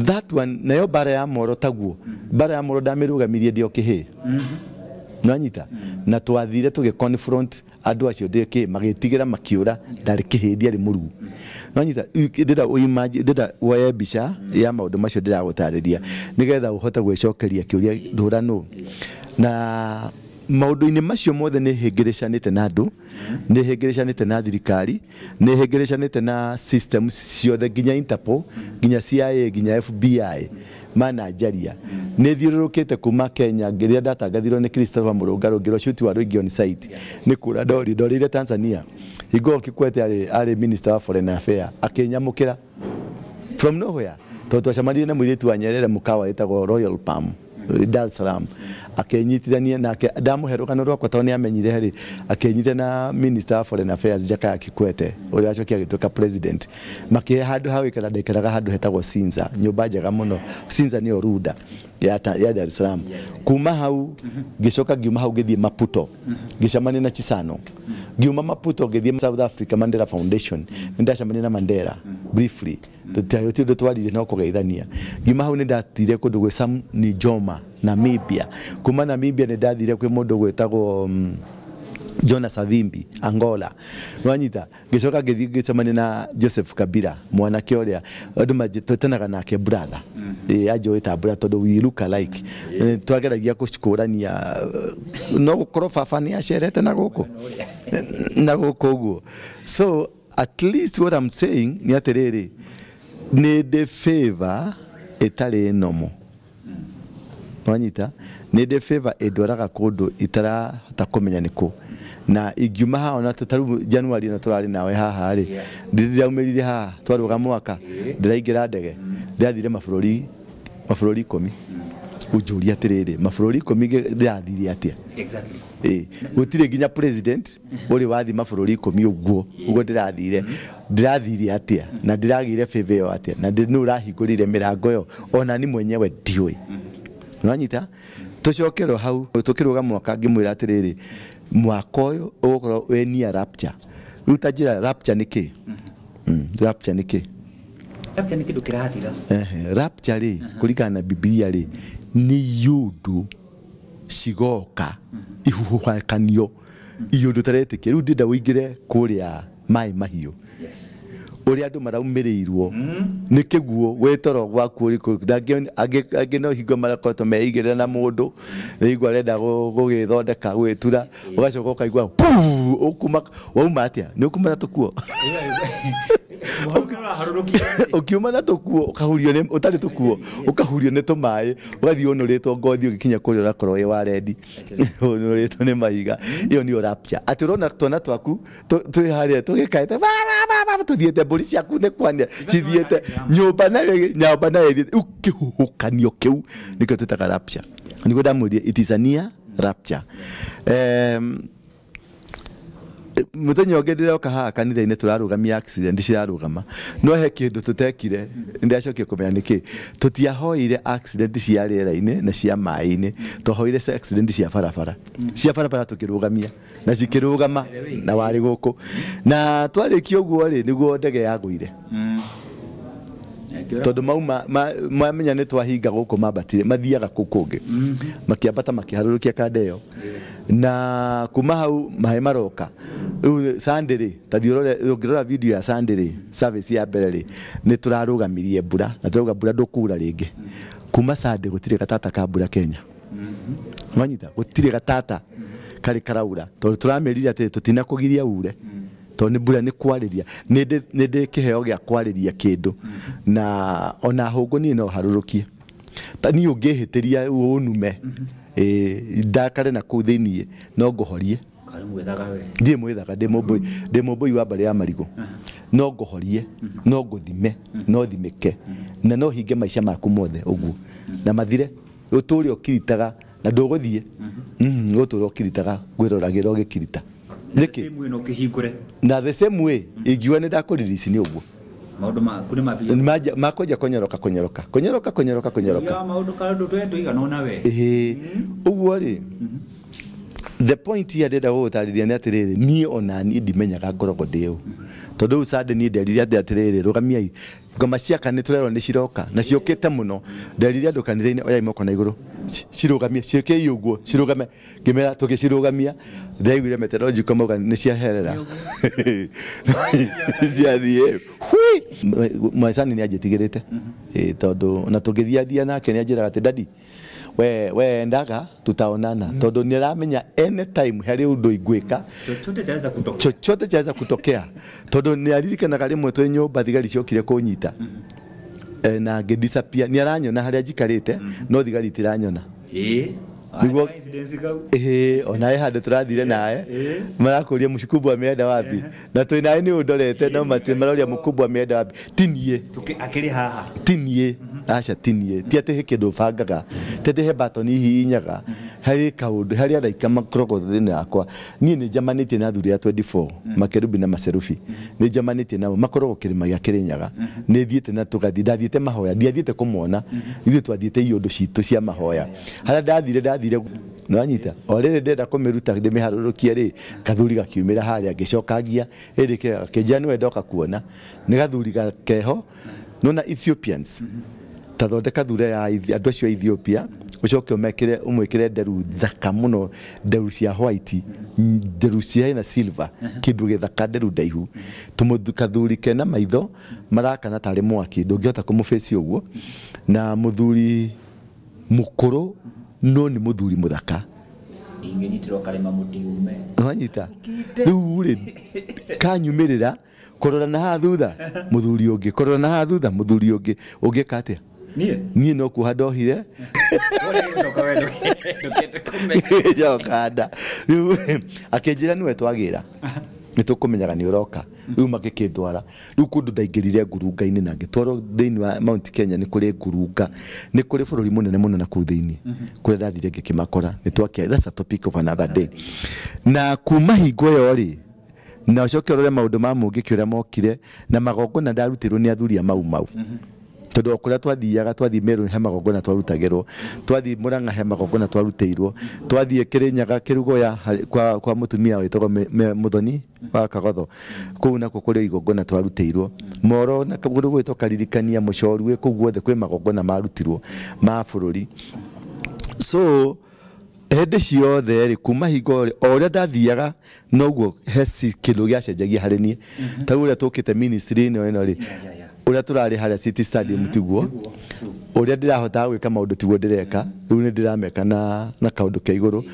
that one nayo mbara ya Moro taguo mbara ya Moro ndamĩrũgamirie ndĩ o kĩhĩĩ nwanyita na twathire tũgĩ confront andũ acio ndĩ kĩ magĩtigĩra makiũra ndarĩ kĩhĩĩ ndiarĩ mũruu nwanyita ndĩrenda ũimagine ndĩrenda woye mbica ya maũndũ macio ndĩragũtarĩria nĩgetha ũhote gwĩcokeria kĩũria ndũra nũ na maũndũ-inĩ macio mothe nĩ hĩngĩrĩcanĩte na andũ nĩ hĩngĩrĩcanĩte na thirikari nĩ hĩngĩrĩcanĩte na system ciothe nginya Interpol nginya CIA nginya FBI mananjaria nĩ thiũrũrũkĩte kuma Kenya rĩrĩa ndatangathirwo nĩ Christopher Mũrũngarũ ngĩrwo shoot wa rũingĩ on site nĩ kũra ndorire Tanzania hingo Kikwete arĩ minister wa foreign affairs akĩnyamũkĩra from nowhere tondũ twacemanirie na mũirĩtu wa Nyerere mũkawa wĩtagwo Royal Palm Dar es Salaam akenyitithania nake ndamũhe rũgano rwakwa tondũ nĩ amenyire rĩ akenyitithania na minister wa foreign affairs Jakaya Kikwete ũrĩa wacokire agĩtuĩka president makĩhe handũ ha gũikara ndaikaraga handũ hetagwo Sinza nyũmba njega mũno Sinza nĩyo Runda ya Dar es Salaam kuma hau ngĩcoka ngiuma hau ngĩthiĩ Maputo ngĩcemania na Chisano ngiuma Maputo ngĩthiĩ South Africa Mandela Foundation nĩ ndacemania na Mandela briefly tũtirĩ ũndũ twaririe no kũgeithania ngiuma hau nĩ ndathire kũndũ gwĩ Sam Nujoma Namibia kuma Namibia nĩ ndathire kwĩ mũndũ gwĩtagwo Jonas Savimbi Angola nwanyita ngĩcoka ngĩthiĩ ngĩcemania na Joseph Kabila mwanake ũrĩa andũ twetanaga nake brother anjũĩ ta brother tondũ we look alike twageragia gũkũrania no gũkorwo baba nĩ acerete na gũkũ ũguo so at least what I'm saying nĩ atĩrĩrĩ nĩ ndĩ favor ĩtarĩ nomo nwanyita nĩ ndĩ favor ĩndwaraga kũndũ itarahota kũmenya nĩ kũ na ingiuma haha ona tarĩu January ĩno tũrarĩ nawe haha rĩ ndĩraumĩrire haha twarũga mwaka ndĩraingĩra ndege ndĩrathire mabũrũri 10 ũnjũrie atĩrĩrĩ mabũrũri 10 ndĩrathire atĩa gũtirĩ nginya president ũrĩ wathi mabũrũri 10 ũguo ũguo ndĩrathire ndĩrathire atĩa na ndĩragĩire favor ĩyo atĩa na nũ ũrahingũrire mĩrango ĩyo ona ni mwenyewe ndiũĩ nwanyita tũcokerwo hau tũkĩrũga mwaka ngĩmwĩra atĩrĩrĩ mwaka ũyũ ũgũkorwo wĩ near rapture rĩu ta njĩra rapture nĩ kĩ rapture nĩ kĩ rapture nĩ kĩndũ kĩrathira rapture rĩ kũringana na Bibilia rĩ nĩ iũndũ cigoka ihuhũkanio iũndũ taretĩkia rĩu ndĩrenda ũingĩre kũrĩa maĩ mahiũ ũrĩa andũ maraumĩrĩirwo nĩ kĩguo wĩ toro gwaku ũrĩkũ angĩ no hingo marakoretwo meigĩrĩra na mũndũ rĩigua arenda gũgĩthondeka gwĩtura ũgacoka ũkaigua ũkuma wauma atĩa nĩ ũkuma na tũkuo ũkiuma na tũkuo ũkahurio nĩ ũtarĩ tũkuo ũkahurio nĩ tũmaĩ ũgathiĩ ũnũrĩtwo ngothi ũgĩkinya kũrĩa ũrakorwo wĩ wa rendi ũnũrĩtwo nĩ mahiga ĩyo nĩyo rapture atĩ ũrona twana twaku twĩ harĩa tũgĩkaĩte tũthiĩte mbũri ciaku nĩ kwania cithiĩte nyũmba nayo ĩthiĩte rĩu kĩhuhũkanio kĩu nĩkĩo twĩtaga rapture nĩguo ndamwĩrire it is a near rapture muthenya ũngĩ ndĩroka haha kanitha-inĩ tũrarũgamia accident cirarũgama no he kĩndũ tũtekire ndĩracokire kũmenya nĩkĩ tũtiahoire accident cia rĩera-inĩ na cia maĩ-inĩ twahoire accident cia barabara tũkĩrũgamia na cikĩrũgama na warĩ gũkũ na twarĩkia ũguo rĩ nĩguo ndege yagũire tondũ mauma mamenya nĩ twahinga gũkũ mambatire mathiaga kũu kũngĩ makĩambata makĩharũrũkia kanda ĩyo na kuma hau maĩ maroka rĩu Sunday rĩ ta thiĩ ũrore ũngĩrora video ya Sunday rĩ service ya mbere rĩ nĩ tũrarũgamirie mbura na tũrauga mbura ndũkura rĩngĩ kuma Sunday gũtirĩ gatata ka mbura Kenya nwanyita gũtirĩ gatata Karĩ karaura tondũ tũramĩrire atĩ tũtinakũgiria ure tondũ nĩ mbura nĩ kwarĩria nĩ ndĩ kĩheo gĩa kwarĩria kĩndũ na ona hũngũ niĩ no harũrũkie ta niĩ ũngĩhĩtĩria ũnume ndakare na kũu thĩiniĩ no ngũhorie ndiĩ mwĩthaga ndĩ mũmbũi wa mbarĩ ya marigũ no ngũhorie no ngũthime no thimĩke na no hinge maica maku mothe ũguo na mathire ũtũre ũkiritaga na ndũgũthiĩ ũtũre ũkiritaga ngwĩroragĩra ũgĩkirita nĩkĩ na the same way ingiuga nĩ ndakũririci nĩ ũguo maundu maku nĩ mambia makwenja kũnyoroka kũnyoroka kũnyoroka kũnyoroka kũnyoroka maundu kaundu tũigana ona we ũguo rĩ the point here ndĩrenda gũgũtarĩria nĩ atĩrĩrĩ niĩ ona niĩ ndimenyaga ngoragwo ndĩ ũ tondũ rĩu Sunday niĩ nderire andũ atĩrĩrĩ rũgamiai ngoma cia kanitha tũrerwo nĩ ciroka na ciũkĩte mũno nderire andũ kanitha-inĩ oyai moko na igũrũ cirũgamie ciĩkei ũguo cirũgame ngĩmera tũgĩcirũgamia ndaiguire meteorological mauga nĩ ciaherera ciathiĩ hui Mwaicani nĩ anjĩtigĩrĩte tondũ na tũngĩthiathia nake nĩ anjĩraga atĩ daddy we endaga tutaonana tondu ni aramenya anytime hari undu ingwika chochote chaweza kutokea tondu ni aririkanaga rimwe twi nyumba thigari ciokire kunyita na ngidisappear ni aranyona haria njikarite no thigari itiranyona niguo onaye handu turathire naye marakuria mshukubwa ameenda wapi na twi naye ni undorete no maroria mkubwa ameenda wapi tinie akiri haha tinie aca tinie ti ati he kindu bangaga ti ati he batoni hihinyaga hari kaundu hari araika makoragwo thĩinĩ wakwa niĩ nĩ njamanĩtie na athuri a 24 makerubi na maserubi nĩ njamanĩtie nao makoragwo kĩrĩma gĩa Kĩrĩnyaga nĩ thiĩte na tũgathiĩ ndathiĩte mahoya ndiathiĩte kũmona ithuĩ twathiĩte iũndũ citũ cia mahoya harĩa ndathire nĩwanyita o rĩrĩ ndĩrenda kũmĩruta ndĩmĩharũrũkie rĩ gathuri gakiumĩra harĩa ngĩcokangia ĩrĩ gakĩnjĩra nĩwe ndoka kuona nĩ gathuri keho nona Ethiopians tathondeka thure ya andũ acio a Ethiopia ucoke umekire umwikire nderu thaka muno nderu cia white nderu cia na silver kindu githaka nderu ndaihu tumukathuri kena maitho marakana tari mwaki ndungihota kumuface uguo na muthuri mukuru no ni muthuri muthaka ndinginyitirwo karima mutiume wanyita riu ri kanyumirira kurora na haha thutha muthuri ungi kurora na haha thutha muthuri ungi ungika atia nie no kuha ndohire njoka nda riu akinjira niwe twagira nĩ tũkũmenyaga nĩ ũroka rĩu magĩkĩndwara rĩu kũndũ ndaingĩrire ngurunga-inĩ na ngĩtwarwo thĩinĩ wa Mount Kenya nĩ kũrĩ ngurunga nĩ kũrĩ bũrũri mũnene mũno na kũu thĩinĩ kũrĩa ndathire ngĩkĩmakora nĩ twakĩa that's a topic of another day na kuma hingo ĩyo rĩ na ũcoke ũrore maũndũ ma mũngĩkĩ ũrĩa mokire na magongona ndarutĩrwo nĩ athuri a Mau Mau tondu kuria twathiaga twathi Meru he magongona twarutagirwo twathi Murang'a he magongona twarutĩirwo twathie Kirinyaga Kirugoya kwa mutumia witagwo Muthoni wa Kagotho kuu nako kuri igongona twarutĩirwo Moro na kũndũ gwĩtwo Karirikania Mũcoru wĩ kũu guothe kwĩ magongona marutirwo ma bũrũri so hĩndĩ ciothe rĩ kuma hingo o ũrĩa ndathiaga noguo he kĩndũ gĩacenjagia harĩ niĩ ta rĩu ũrĩa tũkĩte ministry ĩno rĩ uria turari haria City Stadium tiguo uria ndirahota gwika maundu tiguo ndireka riu ni ndirameka na kaundu ke iguru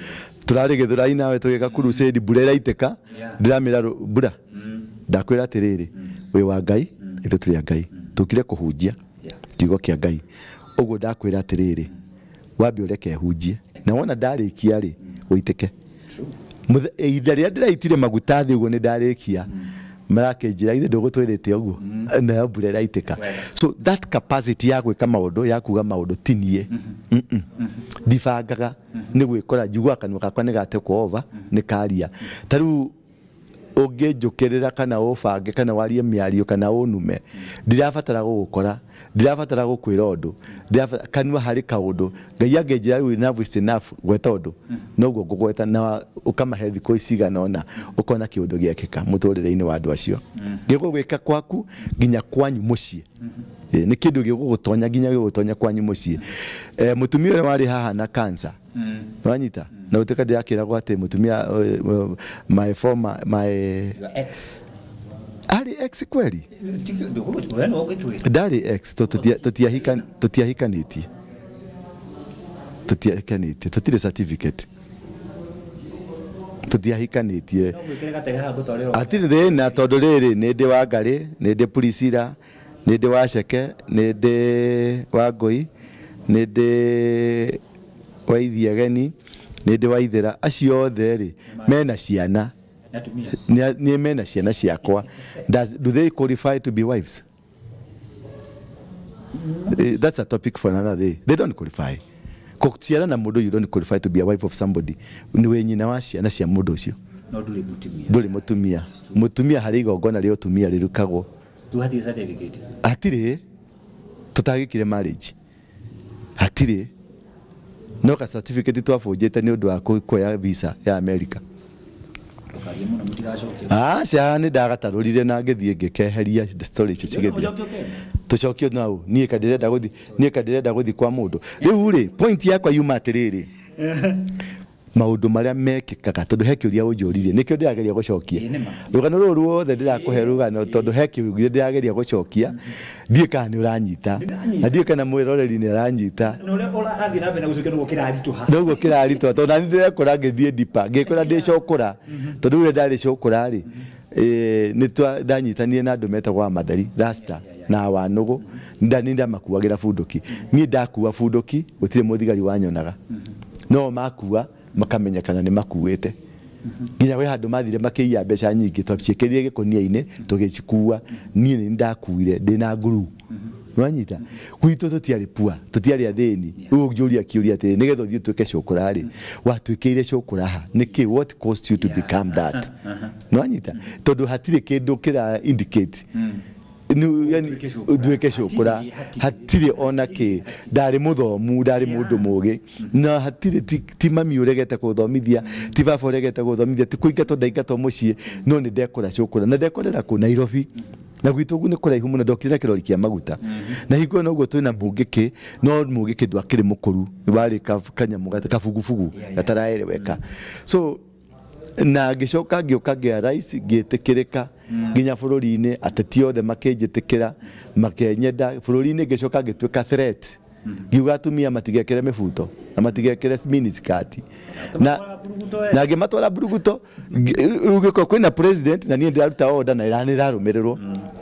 turari githurai nawe tugika crusade mbura iraiteka ndiramira mbura ndakwira atiriri wi wa Ngai ithu turi a Ngai tukire kuhunjia kiugo kia Ngai uguo ndakwira atiriri wambe ureke hunjie na wona ndarikia ri uitike ihinda riria ndiraitire maguta thi uguo ni ndarikia marakenjira ithe ndugutwirite uguo na mbura iraitĩka so that capacity ya gwĩka maũndũ ya kuga maũndũ ti niĩ ndibangaga nĩ gwĩkora njiguaga kanua gakwa nĩ gatekwo over nĩ karia ta rĩu ũngĩnjũkĩrĩra kana ũbange kana warie mĩario kana ũnume ndirabatara gũgũkora ndirabatara gũkwĩra ũndũ kanua harĩ kaũndũ Ngai angĩnjĩra rĩu enough is enough gweta ũndũ noguo ngũgweta na ũkamahe thikũ cigana ũna ũkona kĩũndũ gĩekĩka mũtũrĩre-inĩ wa andũ acio gĩgũgwĩka kwaku nginya kwanyu mũciĩ nĩ kĩndũ gĩgũgũtonya nginya gĩgũtonya kwanyu mũciĩ mũtumia ũrĩa warĩ haha na cancer wanyita na ũtuĩka ndĩrakĩragwo atĩ mũtumia my former my ex arĩ ex kweli ndarĩ ex tũtiahikanĩtie tũtirĩ certificate Tutiahikanĩtie. Hatirĩ thĩna tondũ rĩrĩ nĩ ndĩ wa Ngarĩ, nĩ ndĩ Priscilla, nĩ ndĩ wa Ceke, nĩ ndĩ wa Ngũi, nĩ ndĩ wa Ithiegeni, nĩ ndĩ wa Ithĩra. Acio othe rĩ mena ciana. Nĩ mena ciana ciakwa. Do they qualify to be wives? That's a topic for another day. They don't qualify. Gũciara na mũndũ, you don't qualify to be a wife of somebody. Nĩ nyina wa ciana cia mũndũ ũcio. No ndũrĩ mũtumia. Ndũrĩ mũtumia. Mũtumia harĩ igongona rĩa ũtumia rĩrukagwo. Hatirĩ certificate. Hatirĩ. Tũtagĩkire marriage. Hatirĩ. No ka certificate twabunjĩte nĩ ũndũ wa kuoya visa ya America. Aca nĩ ndagatarũrire na ngĩthiĩ ngĩkeheria story icio cigĩthiĩ. Tũcokio nau niĩ ka ndĩrenda gũthiĩ kwa mũndũ. Rĩu rĩ point yakwa yuma atĩrĩrĩ, maũndũ marĩa mekĩkaga tondũ he kĩũria ũnjũririe nĩkĩo ndĩrageria gũcokia. Rũgano rũrũ ruothe ndĩrakũhe rũgano tondũ he kĩũria ndĩrageria gũcokia, ndiũĩ kana nĩ ũranyita na ndiũĩ kana mwĩroreri nĩ aranyita. Noguo kĩraritũha tondũ nani ndĩrekora ngĩthiĩ ndipa ngĩkora ndĩcokora tondũ rĩrĩa ndarĩ cokora rĩ nĩ ndanyitanire na andũ metagwo Amatheri Rasta na Wanũgũ, nĩ ndamakuagĩra bunduki. Niĩ ndakua bunduki gũtirĩ mũthigari wanyonaga, no makua makamenya kana nĩ makuĩte. Nginya kwĩ handũ mathire makĩiya mbeca nyingĩ twaciĩkĩrire gĩkũnia-inĩ tũgĩcikua. Niĩ nĩ ndakuire ndĩna nguru. Nĩwanyita? Gwitũ tũtiarĩ pua, tũtiarĩ athĩni. Rĩu ũngĩũria kĩũria atĩrĩ, nĩgetha ũthiĩ ũtuĩke cũkũra rĩ, watuĩkĩire cũkũra ha? Nĩkĩ? What caused you to become that? Nĩwanyita? Tondũ hatirĩ kĩndũ kĩra indicate nduĩke cũkũra, hatirĩ ona kĩ. Ndarĩ mũthomu, ndarĩ mũndũ mũgĩ, na hatirĩ ti mami ũregete gũthomithia, ti baba ũregete gũthomithia, ti kũingatwo ndaingatwo mũciĩ, no nĩ ndekora cũkũra na ndekorera kũ Nairobi. Na gwitũ nĩ kũraihu mũno, ndokire na kĩrori kĩa maguta. Na hingo ĩyo noguo twĩna mũngĩkĩ, no mũngĩkĩ ndwakĩrĩ mũkũru, warĩ kanyamũ kabugubugu gataraereweka. So na ngĩcoka ngĩũka ngĩa rais ngĩtĩkĩrĩka nginya bũrũri-inĩ, ateti othe makĩnjĩtĩkĩra makĩnyenda bũrũri-inĩ. Ngĩcoka ngĩtuĩka threat, ngiuga atumia matigekĩre mĩbuto na matigekĩre miniskirt na ngĩmatwara mburuguto. Rĩu gĩkorwo kwĩna president na niĩ ndĩraruta order na ĩrarũmĩrĩrwo.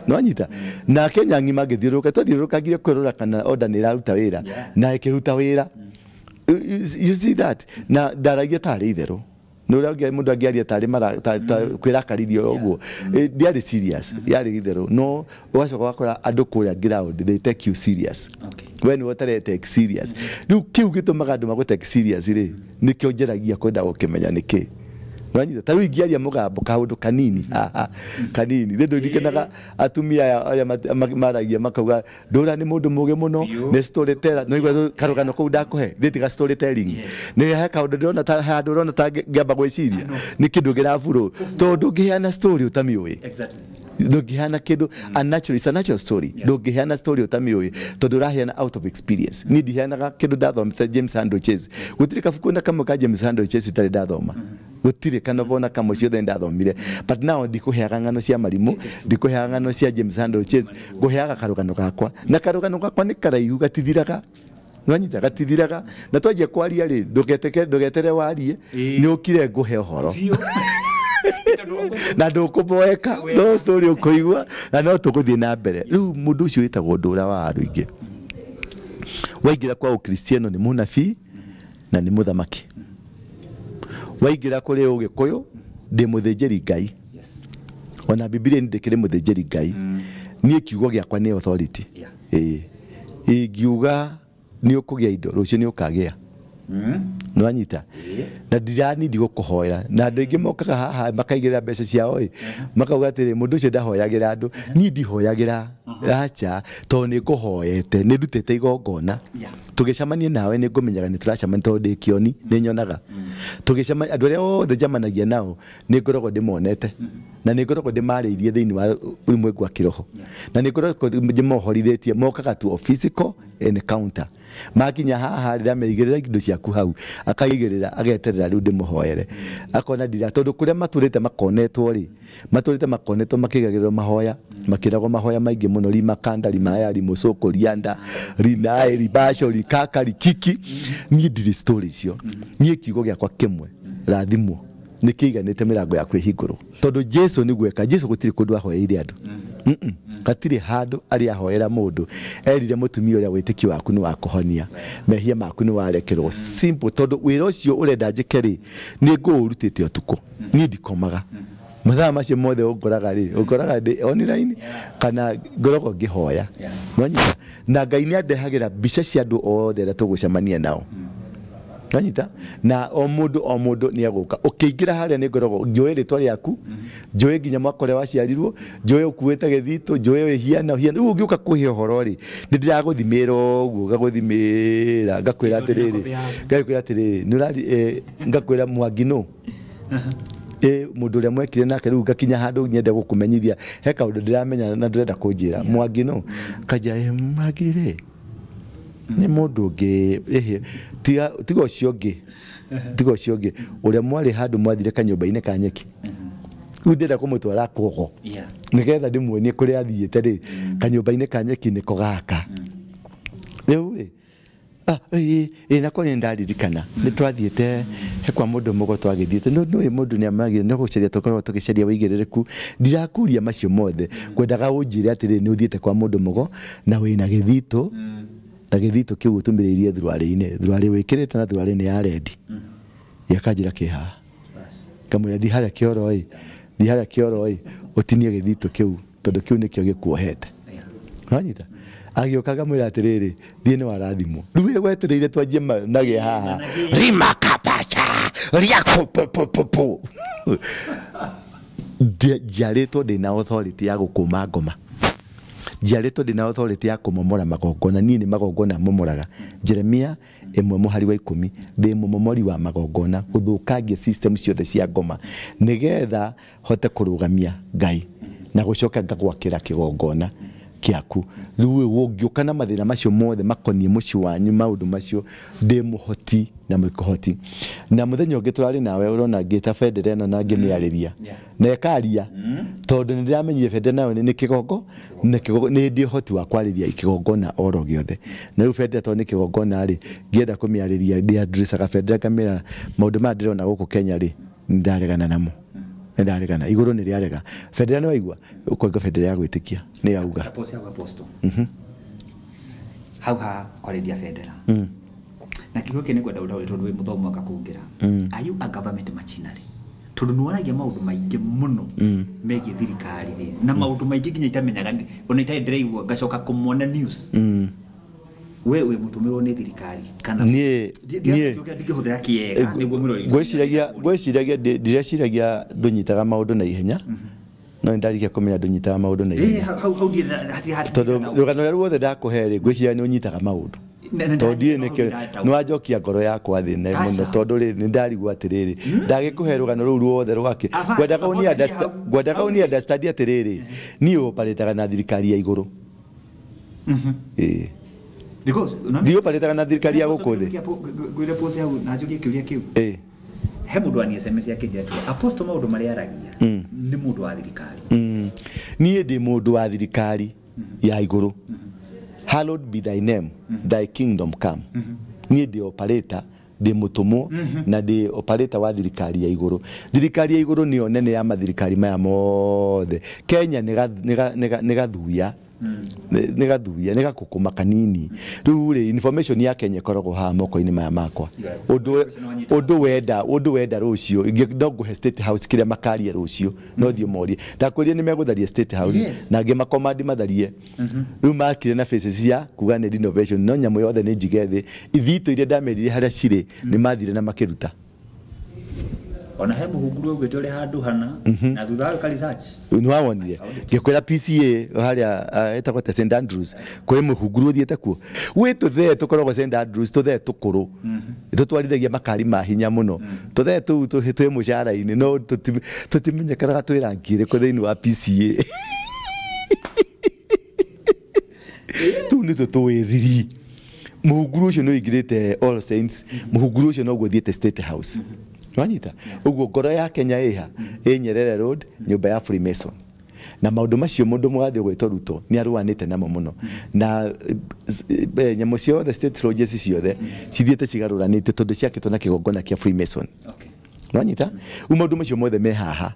Nĩwanyita? Na Kenya ng'ima ngĩthiũrũrũka, twathiũrũrũkangire kwĩrora kana order nĩ ĩraruta wĩra na ĩkĩruta wĩra. You see that? Na ndaragia tarĩ itherũ. Nĩ ũrĩa mũndũ angĩaria tarĩ kwĩrakarithia oro ũguo. Ndiarĩ serious, yarĩ itherũ. No ũgacoka ũgakora andũ kũrĩa ground, they take you serious. We nĩwe ũtarĩ take serious. Rĩu kĩu gĩtũmaga andũ magũ take serious rĩ, nĩkĩo njeragia kwenda gũkĩmenya nĩkĩ. Nĩwanyita? Ta rĩu ingĩaria mũgambo kaũndũ kanini haha kanini, rĩ ndũririkanaga atumia aya arĩa maragia makauga Ndũra nĩ mũndũ mũgĩ mũno, nĩ storyteller. No igua karũgano kau ndakũhe, thĩ tiga storytelling. Nĩ he kaũndũ ndĩrona ta handũ ũrona ta ngĩamba gwĩciria nĩ kĩndũ kĩraburũ, tondũ ndũngĩheana story ũtamĩũĩ. Ndũngĩheana kĩndũ unnatural, it's a natural story. Ndũngĩheana story ũtamĩũĩ tondũ ũraheana out of experience. Niĩ ndiheanaga kĩndũ ndathomete James Handel Chase. Gũtirĩ kabuku na kamwe ka James Handel Chase itarĩ ndathoma. Gũtirĩ kanovo na kamwe, ciothe ndathomire. But now ndikũheaga ng'ano cia marimũ, ndikũheaga ng'ano cia James Handel Chase, ngũheaga karũgano gakwa. Na karũgano gakwa nĩ karaihu gatithiraga. Nĩwanyita? Gatithiraga. Na twanjia kwaria rĩ, ndũgetere warie, nĩ ũkire ngũhe ũhoro. Na ndũkũboeka, no story ũkũigua na no tũgũthiĩ na mbere. Rĩu mũndũ ũcio wĩtagwo Ndũra wa Arũingĩ, waingĩra kwa ũkristiano nĩ mũnabii na nĩ mũthamaki. Waingĩra kũrĩ ũgĩkũyũ ndĩ mũthĩnjĩri Ngai. Ona Bibilia nĩ ndĩkĩrĩ mũthĩnjĩri Ngai. Niĩ kiugo gĩakwa nĩ authority. Ingiuga nĩ ũkũgĩa indo, rũciũ nĩ ũkagĩa. Nĩwanyita? Na ndiranindi gũkũhoera. Na andũ aingĩ mokaga haha makaigĩrĩra mbeca ciao ĩ, makauga atĩrĩ mũndũ ũcio ndahoyagĩra andũ. Niĩ ndihoyagĩra acha, tondũ nĩ ngũhoete, nĩ ndutĩte igongona. Tũgĩcemania nawe nĩ ngũmenyaga nĩ tũracemania tondũ ndĩ kĩoni, nĩ nyonaga. Tũgĩcemania andũ arĩa othe njemanagia nao nĩ ngoragwo ndĩmonete. Na nĩ ngoragwo ndĩmarĩirie thĩinĩ wa ũrimwengu wa kĩroho. Na nĩ ngoragwo ndĩmohorithĩtie, mokaga tu o physical encounter. Makinya haha rĩrĩa meigĩrĩra indo ciaku hau, akaigĩrĩra ageterera rĩu ndĩmũhoere. Akona ndira tondũ kũrĩa matũrĩte makonetwo rĩ, matũrĩte makonetwo makĩigagĩrĩrwo mahoya, makĩragwo mahoya maingĩ mũno, rimakanda, rimaya, rimũcũkũ, rianda, rinae, ribaco, rikaka, rikiki. Niĩ ndirĩ story icio. Niĩ kiugo gĩakwa kĩmwe, rathimwo. Nĩ kĩiganĩte mĩrango yaku ĩhingũrwo. Tondũ Jesu nĩ gweka, Jesu gũtirĩ kũndũ ahoeire andũ. Gatirĩ handũ arĩa ahoera mũndũ. Erire mũtumia ũrĩa wĩtĩkio waku nĩ wakũhonia. Mehia maku nĩ warekerwo. Simple, tondũ wĩra ũcio ũrenda njĩke rĩ, nĩ ngũũrutĩte ũtukũ. Niĩ ndikomaga. Mathaa macio mothe ũngoraga rĩ, ũngoraga ndĩ online kana ngoragwo ngĩhoya. Nwanyita? Na Ngai nĩ andehagĩra mbica cia andũ othe arĩa tũgũcemania nao. Nwanyita? Na o mũndũ nĩ egũka. Ũkĩingĩra harĩa nĩ ngoragwo njũĩ rĩtwa rĩaku, njũĩ nginya mwaka ũrĩa waciarirwo, njũĩ ũkuĩte gĩthitũ, njũĩ wĩhiana ũhiana. Rĩu ũngĩũka kũhe ũhoro rĩ, nĩ ndĩragũthimĩra ũguo, ngagũthimĩra, ngakwĩra atĩrĩrĩ, nĩ ũrari, ngakwĩra Mwangi nũ? Mũndũ ũrĩa mwekire nake rĩu ngakinya handũ nyende gũkũmenyithia he kaũndũ ndĩramenya na ndĩrenda kũnjĩra Mwangi nũ? Kanja Mwangi rĩ nĩ mũndũ ũngĩ, tiga ũcio ũngĩ, tiga ũcio ũngĩ ũrĩa mwarĩ handũ mwathire kanyũmba-inĩ ka nyeki. Rĩu ndĩrenda kũmũtwara kũgo nĩgetha ndĩmuonie kũrĩa athiĩte rĩ, kanyũmba-inĩ ka nyeki nĩko gaka. Rĩu rĩ na kwa nĩ ndaririkana nĩ twathiĩte he kwa mũndũ mũgo twagĩthiĩte no nĩ mũndũ nĩ amagire nĩ gũcaria tũkoragwo tũgĩcaria wĩigĩrĩrĩku. Ndirakuria macio mothe, kwendaga ũnjĩre atĩrĩ nĩ ũthiĩte kwa mũndũ mũgo na wĩna gĩthitũ, na gĩthitũ kĩu ũtumĩrĩirie thuruarĩ-inĩ, thuruarĩ wĩkĩrĩte na thuruarĩ nĩ ya rendi. Yakanjĩra kĩhaha. Ngamwĩra thiĩ harĩa kĩoro ĩ, thiĩ harĩa kĩoro ĩ, ũtinie gĩthitũ kĩu tondũ kĩu nĩkĩo gĩkuohete. Wanyita? Agĩũka ngamwĩra atĩrĩrĩ, thiĩ nĩ warathimwo. Rĩu wetereire twanjie nage haha. Rima kapacha, riakopopopopo. Njiarĩtwo ndĩna authority ya gũkũma ngoma. Njiarĩtwo ndĩna authority ya kũmomora magongona. Niĩ nĩ magongona momoraga. Jeremia 1:10 ndĩ mũmomori wa magongona, gũthũkangia system ciothe cia ngoma nĩgetha hote kũrũgamia Ngai na gũcoka ngagwakĩra kĩgongona kĩaku. Rĩu ũngĩũka na mathĩna macio mothe makoniĩ mũciĩ wanyu, maũndũ macio ndĩ mũhoti na mũkũhoti. Na mũthenya ũngĩ tũrarĩ nawe ũrona ngĩta bendera ĩno na ngĩmĩarĩria na ĩkaria, tondũ nĩ ndĩramenyire bendera nayo nĩ kĩgongo, na kĩgongo nĩ ndĩ ũhoti wa kwarĩria kĩgongona oro gĩothe. Na rĩu bendera tondũ nĩ kĩgongona rĩ, ngĩenda kũmĩarĩria ndĩandrecaga bendera ngamĩra maũndũ maya ndĩrona gũkũ Kenya rĩ, nĩndaregana namo. Nĩndaregana, igũrũ nĩ rĩarega. Bendera nĩ waigua, ũkoiga bendera ya gwĩtĩkia nĩ yauga. Hau ha kwarĩria bendera. Na kiugo kĩ nĩ ngwenda ũndaũre tondũ wĩ mũthomu akakũngĩra. Are you a government machinery? Tondũ nĩ waragia maũndũ maingĩ mũno megiĩ thirikari rĩ, na maũndũ maingĩ nginya itamenyaga, ona itarĩ ndĩraigua ngacoka kũmona news. We wĩ mũtũmĩrwo nĩ thirikari kana niĩ ndingĩhũthĩra kĩega nĩguo mwĩroreri? Ngwĩciragia ndireciiragia ndũnyitaga maũndũ na ihenya, no nĩ ndarĩkia kũmenya ndũnyitaga maũndũ na ihenya. Tondũ rũgano rũrĩa ruothe ndakũhe rĩ, ngwĩciria nĩ ũnyitaga maũndũ. Tondũ ndiũĩ nĩkĩo nĩ wanjokia ngoro yakwa thĩ mũno, tondũ rĩ nĩ ndarigwo atĩrĩrĩ, ndagĩkũhe rũgano rũu ruothe rwake. Ngwendaga ũni understand atĩrĩrĩ, niĩ ũparĩtaga na thirikari ya igũrũ. Because ndiũparĩtaga na thirikari ya gũkũ thĩ. Ngwĩre pause hau na njũrie kĩũria kĩu. He mũndũ ani SMS akĩnjĩra atĩ Apostle maũndũ marĩa aragia nĩ mũndũ wa thirikari. Niĩ ndĩ mũndũ wa thirikari ya igũrũ. Hallowed be thy name, thy kingdom come. Niĩ ndĩ operator, ndĩ mũtũmwo na ndĩ operator wa thirikari ya igũrũ. Thirikari ya igũrũ nĩyo nene ya mathirikari maya mothe. Kenya nĩ gathuya. Nĩ gathuya, nĩ gakũkũma kanini. Rĩu rĩ, information ya Kenya ĩkoragwo haha moko-inĩ maya makwa. Ũndũ wenda rũciũ, no ngũhe State House kĩrĩa makaria rũciũ, no thiĩ ũmorie. Ndakwĩrire nĩ megũtharia State House, na angĩ makomandi matharie. Rĩu makire na faces cia kuga nĩ renovation, no nyamũ yothe nĩ njige thĩ. Ithitũ iria ndamerire harĩa cirĩ, nĩ mathire na makĩruta. Ona he mũhunguru augĩte ũrĩ handũ hana, na thutha wa gwĩka research. Nĩ wawonire ngĩkwĩra PCA harĩa ĩtagwo ta St Andrews, kwĩ mũhunguru ũthiĩte kuo. Gwĩ tũthee tũkoragwo St Andrews, tũthee tũkũrũ, tũtwarithagia makari ma hinya mũno. Tũthee tũu twĩ mũcara-inĩ, no tũtimenyekanaga twĩ rangi ĩrĩkũ thĩinĩ wa PCA. Tũu nĩ tũtũĩ thiri. Mũhunguru ũcio nĩ ũingĩrĩte All Saints, mũhunguru ũcio noguo ũthiĩte State House. Wanyita? Ũguo ngoro ya Kenya ĩha ĩ Nyerere Road, nyũmba ya Freemason. Na maũndũ macio mũndũ mũgathe ũgwĩtwo Ruto nĩ arũanĩte namo mũno. Na nyamũ ciothe state lodges ciothe cithiĩte cigarũranĩte tondũ ciakĩtwo na kĩgongona kĩa Freemason. Nwanyita rĩu maũndũ macio mothe me haha.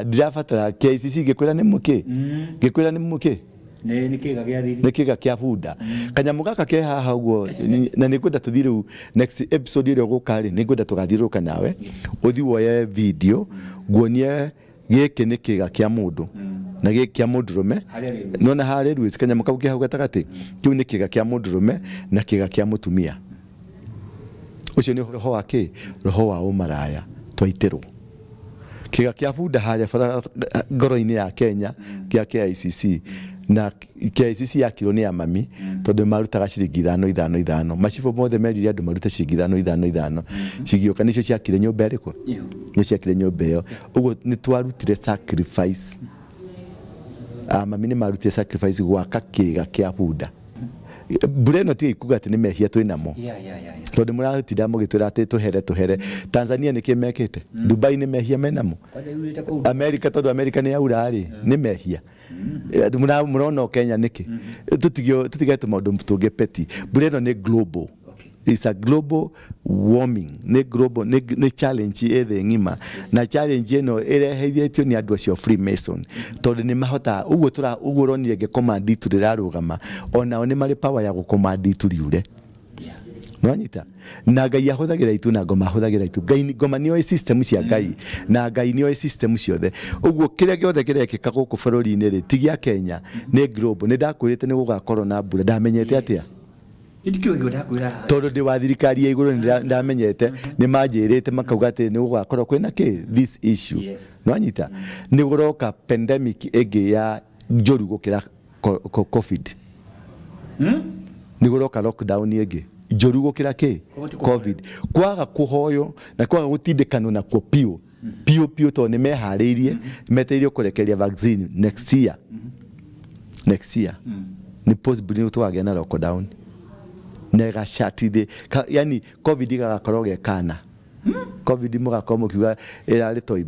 Ndirabatara KICC ngĩkwĩra nĩ mũkĩ, ngĩkwĩra nĩ mũkĩ nĩ kĩga gĩa thiri, nĩ kĩga kĩa bunda. Kanyamũ gaka ke haha ũguo, na nĩ ngwenda tũthiĩ rĩu next episode ĩrĩa ũgũka rĩ, nĩ ngwenda tũgathiũrũrũka nawe ũthiĩ woye video nguonie gĩkĩ nĩ kĩga kĩa mũndũ na gĩkĩ kĩa mũndũrũme. Nona harĩa rĩu kanyamũ kau ke hau gatagatĩ, kĩu nĩ kĩga kĩa mũndũrũme na kĩga kĩa mũtumia. Ũcio nĩ roho wa kĩ? Roho wa ũmaraya twaitĩrwo. Kĩga kĩa bunda harĩa ngoro-inĩ ya Kenya kĩa KICC, na KICC yakirwo nĩ amami tondũ marutaga ciringi 5 5 5. Macibũ mothe merire andũ marute ciringi 5 5 5, cigĩũka nĩcio ciakire nyũmba ĩrĩkũ? Nĩcio ciakire nyũmba ĩyo. Ũguo nĩ twarutire sacrifice, amami nĩ marutire sacrifice gwaka kĩga kĩa bunda. Mbura ĩno tiga ikuga atĩ nĩ mehia twĩ namo, tondũ mũratinda mũgĩtwĩra atĩ tũhere tũhere. Tanzania nĩkĩ mekĩte? Dubai nĩ mehia menamo. America tondũ America nĩ yaura rĩ, nĩ mehia. Mũrona Kenya nĩkĩ? Tũtige tũmaũndũ tũngĩ peti. Mbura ĩno nĩ global. It's a global warming, nĩ global, nĩ challenge ĩ thĩ ng'ima, na challenge ĩno ĩreheithĩtio nĩ andũ acio Freemason, tondũ nĩ mahotaga ũguo tũra ũguo ũronire ngĩcommand itu rĩrarũgama, onao nĩ marĩ power ya gũcommand itu riure. Nwanyita na Ngai ahũthagĩra itu na ngoma ahũthagĩra itu. Ngai ngoma nĩoĩ system cia Ngai na Ngai nĩoĩ system ciothe. Ũguo kĩrĩa gĩothe kĩrekĩka gũkũ bũrũri-inĩ rĩ, ti gĩa Kenya, nĩ global. Nĩ ndakwĩrĩte nĩ gũgakorwo na mbura, ndamenyete atĩa? Tondũ ndĩ wa thirikari ya igũrũ nĩ ndamenyete, nĩ manjĩrĩte makauga atĩ nĩ gũgakorwo kwĩna kĩ this issue. Nwanyita nĩ gũroka pandemic ĩngĩ ya njũru gũkĩra COVID. Nĩ gũroka lockdown ĩngĩ njũru gũkĩra kĩ COVID. Kwaga kũhoywo na kwaga gũtindĩkanwo nakuo piũ piũ piũ, tondũ nĩ meharĩirie metereirio kũrekereria vaccine next year. Next year nĩ possible nĩ tũkagĩa na lockdown nega shatide, yani COVID gagakorwo ge kana COVID mũgakorwo mũkiuga ĩrarĩ toi.